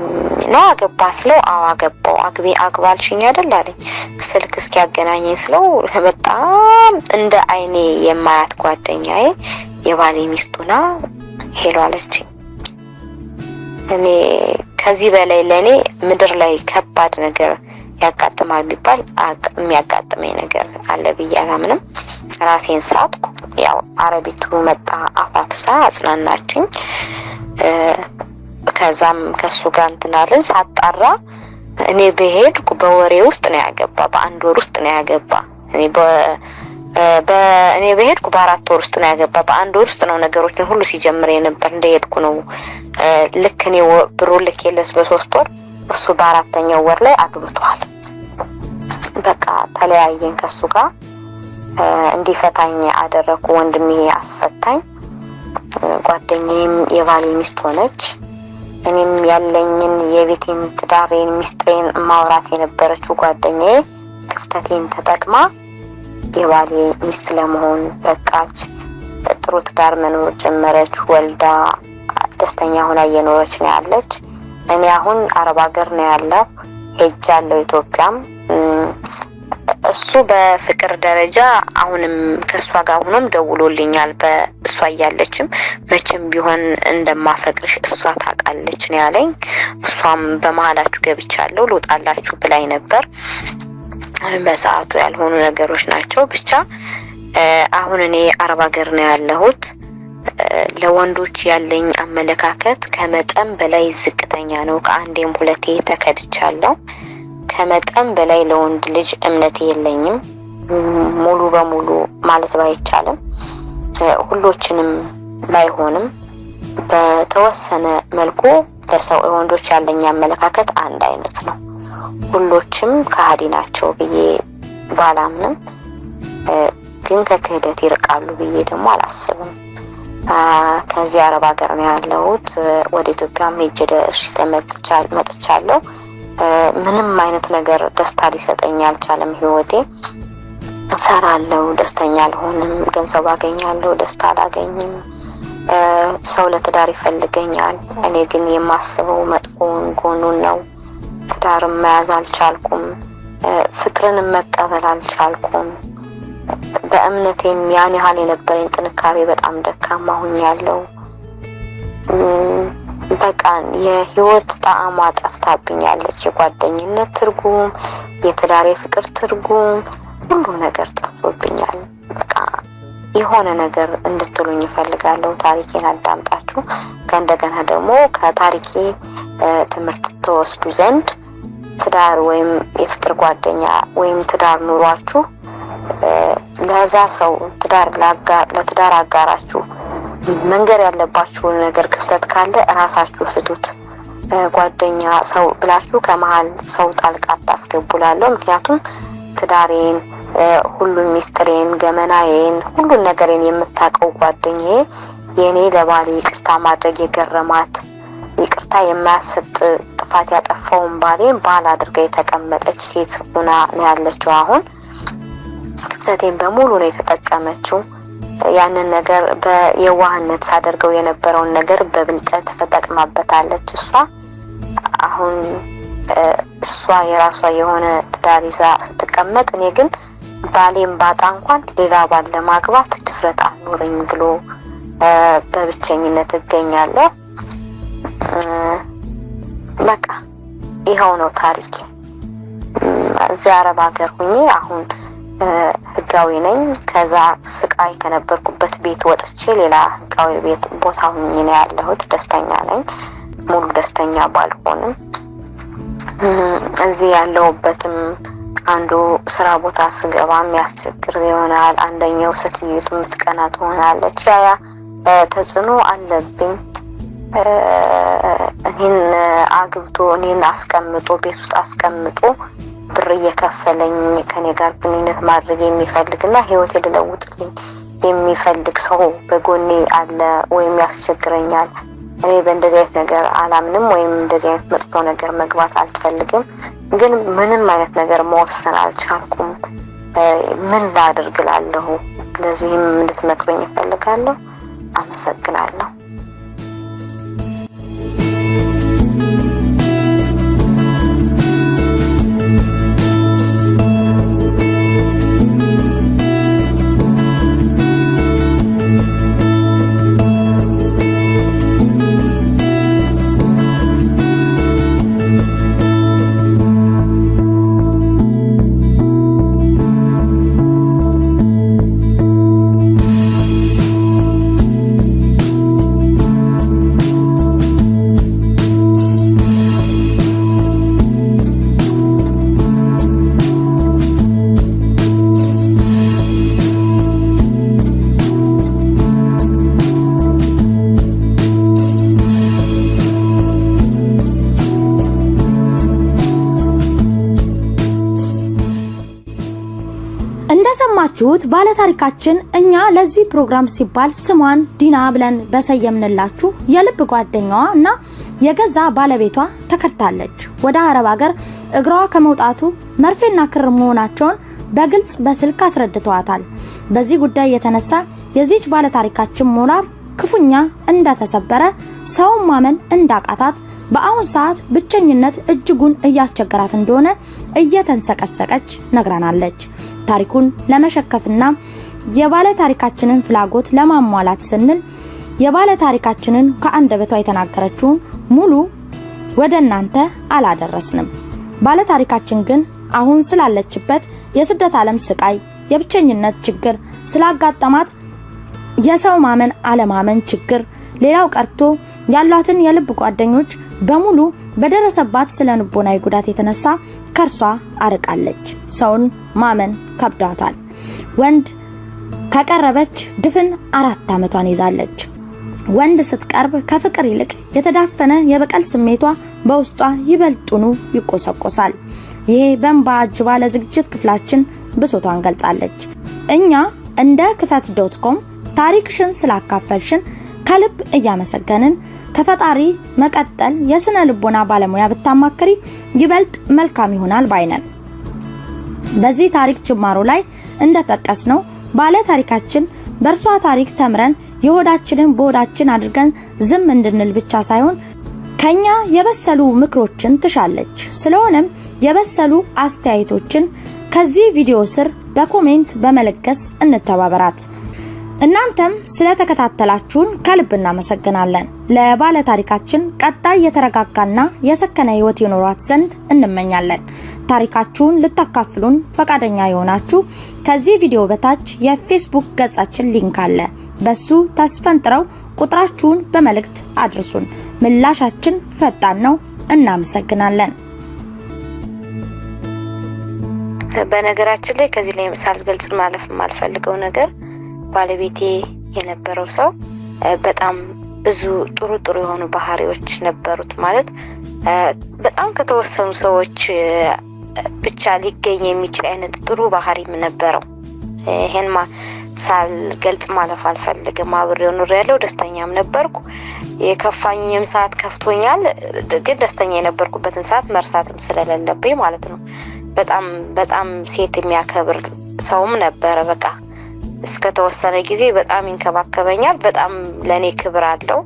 ነው አገባ ስለው አዎ አገባው። አግቢ አግባልሽኝ አይደል አለኝ። ስልክ እስኪያገናኘኝ ስለው በጣም እንደ አይኔ የማያት ጓደኛዬ የባሌ ሚስቱና hello አለችኝ። እኔ ከዚህ በላይ ለኔ ምድር ላይ ከባድ ነገር ያጋጥማል ቢባል የሚያጋጥመኝ ነገር አለ ብዬ አላምንም። ራሴን ሳትኩ። ያው አረቢቱ መጣ አፋፍሳ አጽናናችኝ። ከዛም ከሱ ጋር እንትን አለን። ሳጣራ እኔ በሄድኩ በወሬ ውስጥ ነው ያገባ፣ በአንድ ወር ውስጥ ነው ያገባ። እኔ በሄድኩ በ4 ወር ውስጥ ነው ያገባ። በአንድ ወር ውስጥ ነው ነገሮችን ሁሉ ሲጀምር የነበር። እንደሄድኩ ነው ልክ እኔ ብሩ ልኬለት በ3 ወር እሱ በ4ኛው ወር ላይ አግብቷል። በቃ ተለያየን ከሱ ጋር። እንዲፈታኝ አደረኩ። ወንድሜ አስፈታኝ። ጓደኛዬም የባሌ ሚስት ሆነች። እኔም ያለኝን የቤቴን ትዳሬን ሚስጥሬን ማውራት የነበረችው ጓደኛዬ ክፍተቴን ተጠቅማ የባሌ ሚስት ለመሆን በቃች። ጥሩ ትዳር መኖር ጀመረች። ወልዳ ደስተኛ ሆና እየኖረች ነው ያለች። እኔ አሁን አረብ ሀገር ነው ያለው፣ ሄጃለሁ ኢትዮጵያም። እሱ በፍቅር ደረጃ አሁንም ከሷ ጋር ሆኖም ደውሎልኛል። በእሷ እያለችም መቼም ቢሆን እንደማፈቅርሽ እሷ ታውቃለች ነው ያለኝ። እሷም በመሀላችሁ ገብቻለሁ ልውጣላችሁ ብላኝ ነበር። በሰዓቱ ያልሆኑ ነገሮች ናቸው። ብቻ አሁን እኔ አረብ ሀገር ነው ያለሁት። ለወንዶች ያለኝ አመለካከት ከመጠን በላይ ዝቅተኛ ነው። ከአንዴም ሁለቴ ተከድቻለሁ። ከመጠን በላይ ለወንድ ልጅ እምነት የለኝም። ሙሉ በሙሉ ማለት ባይቻልም ሁሎችንም ባይሆንም በተወሰነ መልኩ ለሰው ወንዶች ያለኝ አመለካከት አንድ አይነት ነው። ሁሎችም ከሃዲ ናቸው ብዬ ባላምንም ግን ከክህደት ይርቃሉ ብዬ ደግሞ አላስብም። ከዚህ አረብ ሀገር ነው ያለሁት። ወደ ኢትዮጵያም ሄጄ ደርሼ መጥቻለሁ። ምንም አይነት ነገር ደስታ ሊሰጠኝ አልቻለም። ህይወቴ እሰራለሁ፣ ደስተኛ አልሆንም። ገንዘብ አገኛለሁ፣ ደስታ አላገኝም። ሰው ለትዳር ይፈልገኛል። እኔ ግን የማስበው መጥፎውን ጎኑን ነው። ትዳርም መያዝ አልቻልኩም። ፍቅርንም መቀበል አልቻልኩም። በእምነቴም ያን ያህል የነበረኝ ጥንካሬ በጣም ደካማ ሆኛለሁ። በቃ የህይወት ጣዕሟ ጠፍታብኛለች። የጓደኝነት ትርጉም፣ የትዳር የፍቅር ትርጉም፣ ሁሉም ነገር ጠፍቶብኛል። በቃ የሆነ ነገር እንድትሉኝ እፈልጋለሁ። ታሪኬን አዳምጣችሁ ከእንደገና ደግሞ ከታሪኬ ትምህርት ተወስዱ ዘንድ ትዳር ወይም የፍቅር ጓደኛ ወይም ትዳር ኑሯችሁ ለዛ ሰው ትዳር ለትዳር አጋራችሁ መንገር ያለባችሁ ነገር ክፍተት ካለ ራሳችሁ ፍቱት። ጓደኛ ሰው ብላችሁ ከመሀል ሰው ጣልቃ አታስገቡ እላለሁ። ምክንያቱም ትዳሬን፣ ሁሉን ሚስጥሬን፣ ገመናዬን፣ ሁሉን ነገሬን የምታውቀው ጓደኛዬ የኔ ለባሌ ይቅርታ ማድረግ የገረማት፣ ይቅርታ የማያሰጥ ጥፋት ያጠፋውን ባሌን ባል አድርጋ የተቀመጠች ሴት ሆና ነው ያለችው። አሁን ክፍተቴን በሙሉ ነው የተጠቀመችው። ያንን ነገር በየዋህነት ሳደርገው የነበረውን ነገር በብልጠት ተጠቅማበታለች። እሷ አሁን እሷ የራሷ የሆነ ትዳር ይዛ ስትቀመጥ፣ እኔ ግን ባሌን ባጣ እንኳን ሌላ ባል ለማግባት ድፍረት አልኖረኝ ብሎ በብቸኝነት እገኛለሁ። በቃ ይኸው ነው ታሪኬ። እዚህ አረብ ሀገር ሁኜ አሁን ህጋዊ ነኝ። ከዛ ስቃይ ከነበርኩበት ቤት ወጥቼ ሌላ ህጋዊ ቤት ቦታ ሁኜ ነው ያለሁት። ደስተኛ ነኝ። ሙሉ ደስተኛ ባልሆንም እዚህ ያለሁበትም አንዱ ስራ ቦታ ስገባ የሚያስቸግር ይሆናል። አንደኛው ሴትዮቱ የምትቀና ትሆናለች። ያ ተጽዕኖ አለብኝ። እኔን አግብቶ፣ እኔን አስቀምጦ፣ ቤት ውስጥ አስቀምጦ ብር እየከፈለኝ ከኔ ጋር ግንኙነት ማድረግ የሚፈልግና ህይወቴ ልለውጥልኝ የሚፈልግ ሰው በጎኔ አለ ወይም ያስቸግረኛል። እኔ በእንደዚህ አይነት ነገር አላምንም ወይም እንደዚህ አይነት መጥፎ ነገር መግባት አልፈልግም። ግን ምንም አይነት ነገር መወሰን አልቻልኩም። ምን ላድርግ እላለሁ። ለዚህም እንድትመክሩኝ እፈልጋለሁ። አመሰግናለሁ። እንደሰማችሁት ባለታሪካችን እኛ ለዚህ ፕሮግራም ሲባል ስሟን ዲና ብለን በሰየምንላችሁ የልብ ጓደኛዋ እና የገዛ ባለቤቷ ተከድታለች። ወደ አረብ ሀገር እግሯ ከመውጣቱ መርፌና ክር መሆናቸውን በግልጽ በስልክ አስረድተዋታል። በዚህ ጉዳይ የተነሳ የዚች ባለታሪካችን ሞራል ክፉኛ እንደተሰበረ፣ ሰውን ማመን እንዳቃታት፣ በአሁን ሰዓት ብቸኝነት እጅጉን እያስቸገራት እንደሆነ እየተንሰቀሰቀች ነግራናለች። ታሪኩን ለመሸከፍና የባለ ታሪካችንን ፍላጎት ለማሟላት ስንል የባለ ታሪካችንን ከአንደበቷ የተናገረችውን ሙሉ ወደ እናንተ አላደረስንም። ባለ ታሪካችን ግን አሁን ስላለችበት የስደት ዓለም ስቃይ፣ የብቸኝነት ችግር፣ ስላጋጠማት የሰው ማመን አለማመን ችግር፣ ሌላው ቀርቶ ያሏትን የልብ ጓደኞች በሙሉ በደረሰባት ስነ ልቦናዊ ጉዳት የተነሳ ከእርሷ አርቃለች። ሰውን ማመን ከብዷታል። ወንድ ከቀረበች ድፍን 4 ዓመቷን ይዛለች። ወንድ ስትቀርብ ከፍቅር ይልቅ የተዳፈነ የበቀል ስሜቷ በውስጧ ይበልጡኑ ይቆሰቆሳል። ይሄ በእንባ አጅባ ለዝግጅት ክፍላችን ብሶቷን ገልጻለች። እኛ እንደ ክፈት.com ታሪክሽን ስላካፈልሽን ከልብ እያመሰገንን ከፈጣሪ መቀጠል የስነ ልቦና ባለሙያ ብታማክሪ ይበልጥ መልካም ይሆናል ባይነን። በዚህ ታሪክ ጅማሮ ላይ እንደጠቀስነው ባለ ታሪካችን በእርሷ ታሪክ ተምረን የሆዳችንን በሆዳችን አድርገን ዝም እንድንል ብቻ ሳይሆን ከኛ የበሰሉ ምክሮችን ትሻለች። ስለሆነም የበሰሉ አስተያየቶችን ከዚህ ቪዲዮ ስር በ comment በመለገስ እንተባበራት። እናንተም ስለተከታተላችሁን ከልብ እናመሰግናለን። ለባለ ታሪካችን ቀጣይ የተረጋጋና የሰከነ ህይወት ይኖራት ዘንድ እንመኛለን። ታሪካችሁን ልታካፍሉን ፈቃደኛ የሆናችሁ ከዚህ ቪዲዮ በታች የፌስቡክ ገጻችን link አለ። በሱ ተስፈንጥረው ቁጥራችሁን በመልእክት አድርሱን። ምላሻችን ፈጣን ነው። እናመሰግናለን። በነገራችን ላይ ከዚህ ላይ ሳልገልጽ ማለፍ የማልፈልገው ነገር ባለቤቴ የነበረው ሰው በጣም ብዙ ጥሩ ጥሩ የሆኑ ባህሪዎች ነበሩት። ማለት በጣም ከተወሰኑ ሰዎች ብቻ ሊገኝ የሚችል አይነት ጥሩ ባህሪም ነበረው። ይሄን ሳልገልጽ ማለፍ አልፈልግም። አብሬው ኖሬያለሁ፣ ደስተኛም ነበርኩ። የከፋኝም ሰዓት ከፍቶኛል፣ ግን ደስተኛ የነበርኩበትን ሰዓት መርሳትም ስለሌለብኝ ማለት ነው። በጣም በጣም ሴት የሚያከብር ሰውም ነበረ። በቃ እስከ ተወሰነ ጊዜ በጣም ይንከባከበኛል። በጣም ለእኔ ክብር አለው፣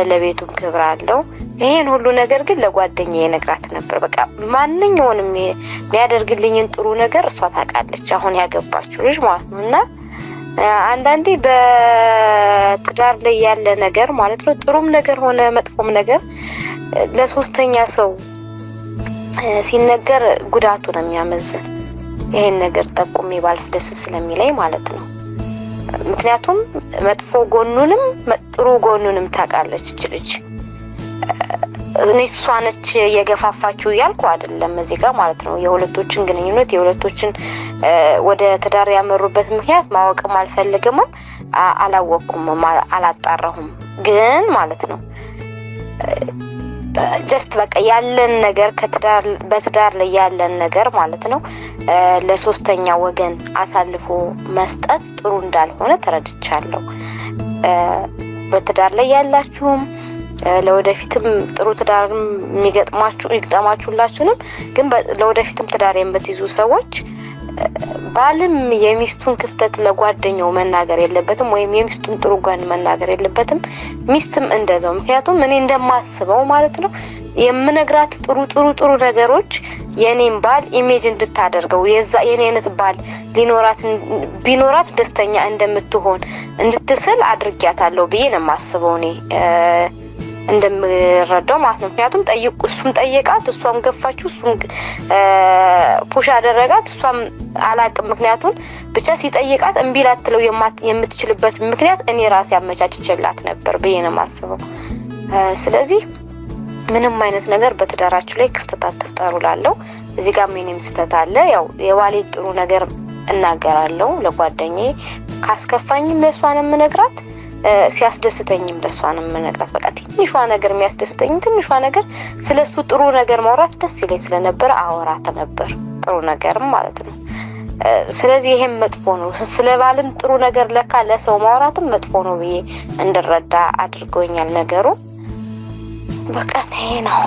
ለቤቱም ክብር አለው። ይሄን ሁሉ ነገር ግን ለጓደኛዬ ነግራት ነበር። በቃ ማንኛውንም የሚያደርግልኝን ጥሩ ነገር እሷ ታውቃለች፣ አሁን ያገባችው ልጅ ማለት ነው። እና አንዳንዴ በትዳር ላይ ያለ ነገር ማለት ነው፣ ጥሩም ነገር ሆነ መጥፎም ነገር ለሶስተኛ ሰው ሲነገር ጉዳቱ ነው የሚያመዝን። ይሄን ነገር ጠቁሜ ባልፍ ደስ ስለሚለኝ ማለት ነው። ምክንያቱም መጥፎ ጎኑንም ጥሩ ጎኑንም ታውቃለች እች ልጅ። እኔ እሷ ነች የገፋፋችው እያልኩ አይደለም እዚህ ጋር ማለት ነው። የሁለቶችን ግንኙነት፣ የሁለቶችን ወደ ትዳር ያመሩበት ምክንያት ማወቅም አልፈልግምም፣ አላወቅኩም፣ አላጣራሁም። ግን ማለት ነው just በቃ ያለን ነገር፣ በትዳር ላይ ያለን ነገር ማለት ነው፣ ለሶስተኛ ወገን አሳልፎ መስጠት ጥሩ እንዳልሆነ ተረድቻለሁ። በትዳር ላይ ያላችሁም፣ ለወደፊትም ጥሩ ትዳርም የሚገጥማችሁ ይግጠማችሁ ሁላችሁንም፣ ግን ለወደፊትም ትዳር የምትይዙ ሰዎች ባልም የሚስቱን ክፍተት ለጓደኛው መናገር የለበትም፣ ወይም የሚስቱን ጥሩ ጎን መናገር የለበትም። ሚስትም እንደዛው። ምክንያቱም እኔ እንደማስበው ማለት ነው የምነግራት ጥሩ ጥሩ ጥሩ ነገሮች የኔን ባል image እንድታደርገው፣ የዛ የኔ አይነት ባል ሊኖራት ቢኖራት ደስተኛ እንደምትሆን እንድትስል አድርጊያታለሁ ብዬ ነው የማስበው እኔ እንደምረዳው ማለት ነው። ምክንያቱም ጠይቁ እሱም ጠየቃት፣ እሷም ገፋችው፣ እሱም push አደረጋት፣ እሷም አላቅም ምክንያቱን፣ ብቻ ሲጠይቃት እምቢ ላትለው የምትችልበት ምክንያት እኔ ራሴ አመቻችቼላት ነበር ብዬ ነው የማስበው። ስለዚህ ምንም አይነት ነገር በትዳራችሁ ላይ ክፍተት አትፍጠሩ ላለው። እዚህ ጋር የኔም ስህተት አለ። ያው የባሌ ጥሩ ነገር እናገራለሁ ለጓደኛዬ፣ ካስከፋኝም ለእሷ ነው የምነግራት፣ ሲያስደስተኝም ለእሷ ነው የምነግራት። በቃ ትንሿ ነገር፣ የሚያስደስተኝ ትንሿ ነገር ስለሱ ጥሩ ነገር ማውራት ደስ ይለኝ ስለነበረ አወራት ነበር፣ ጥሩ ነገርም ማለት ነው። ስለዚህ ይሄም መጥፎ ነው። ስለ ባልም ጥሩ ነገር ለካ ለሰው ማውራትም መጥፎ ነው ብዬ እንድረዳ አድርጎኛል ነገሩ። በቃ ይሄ ነው።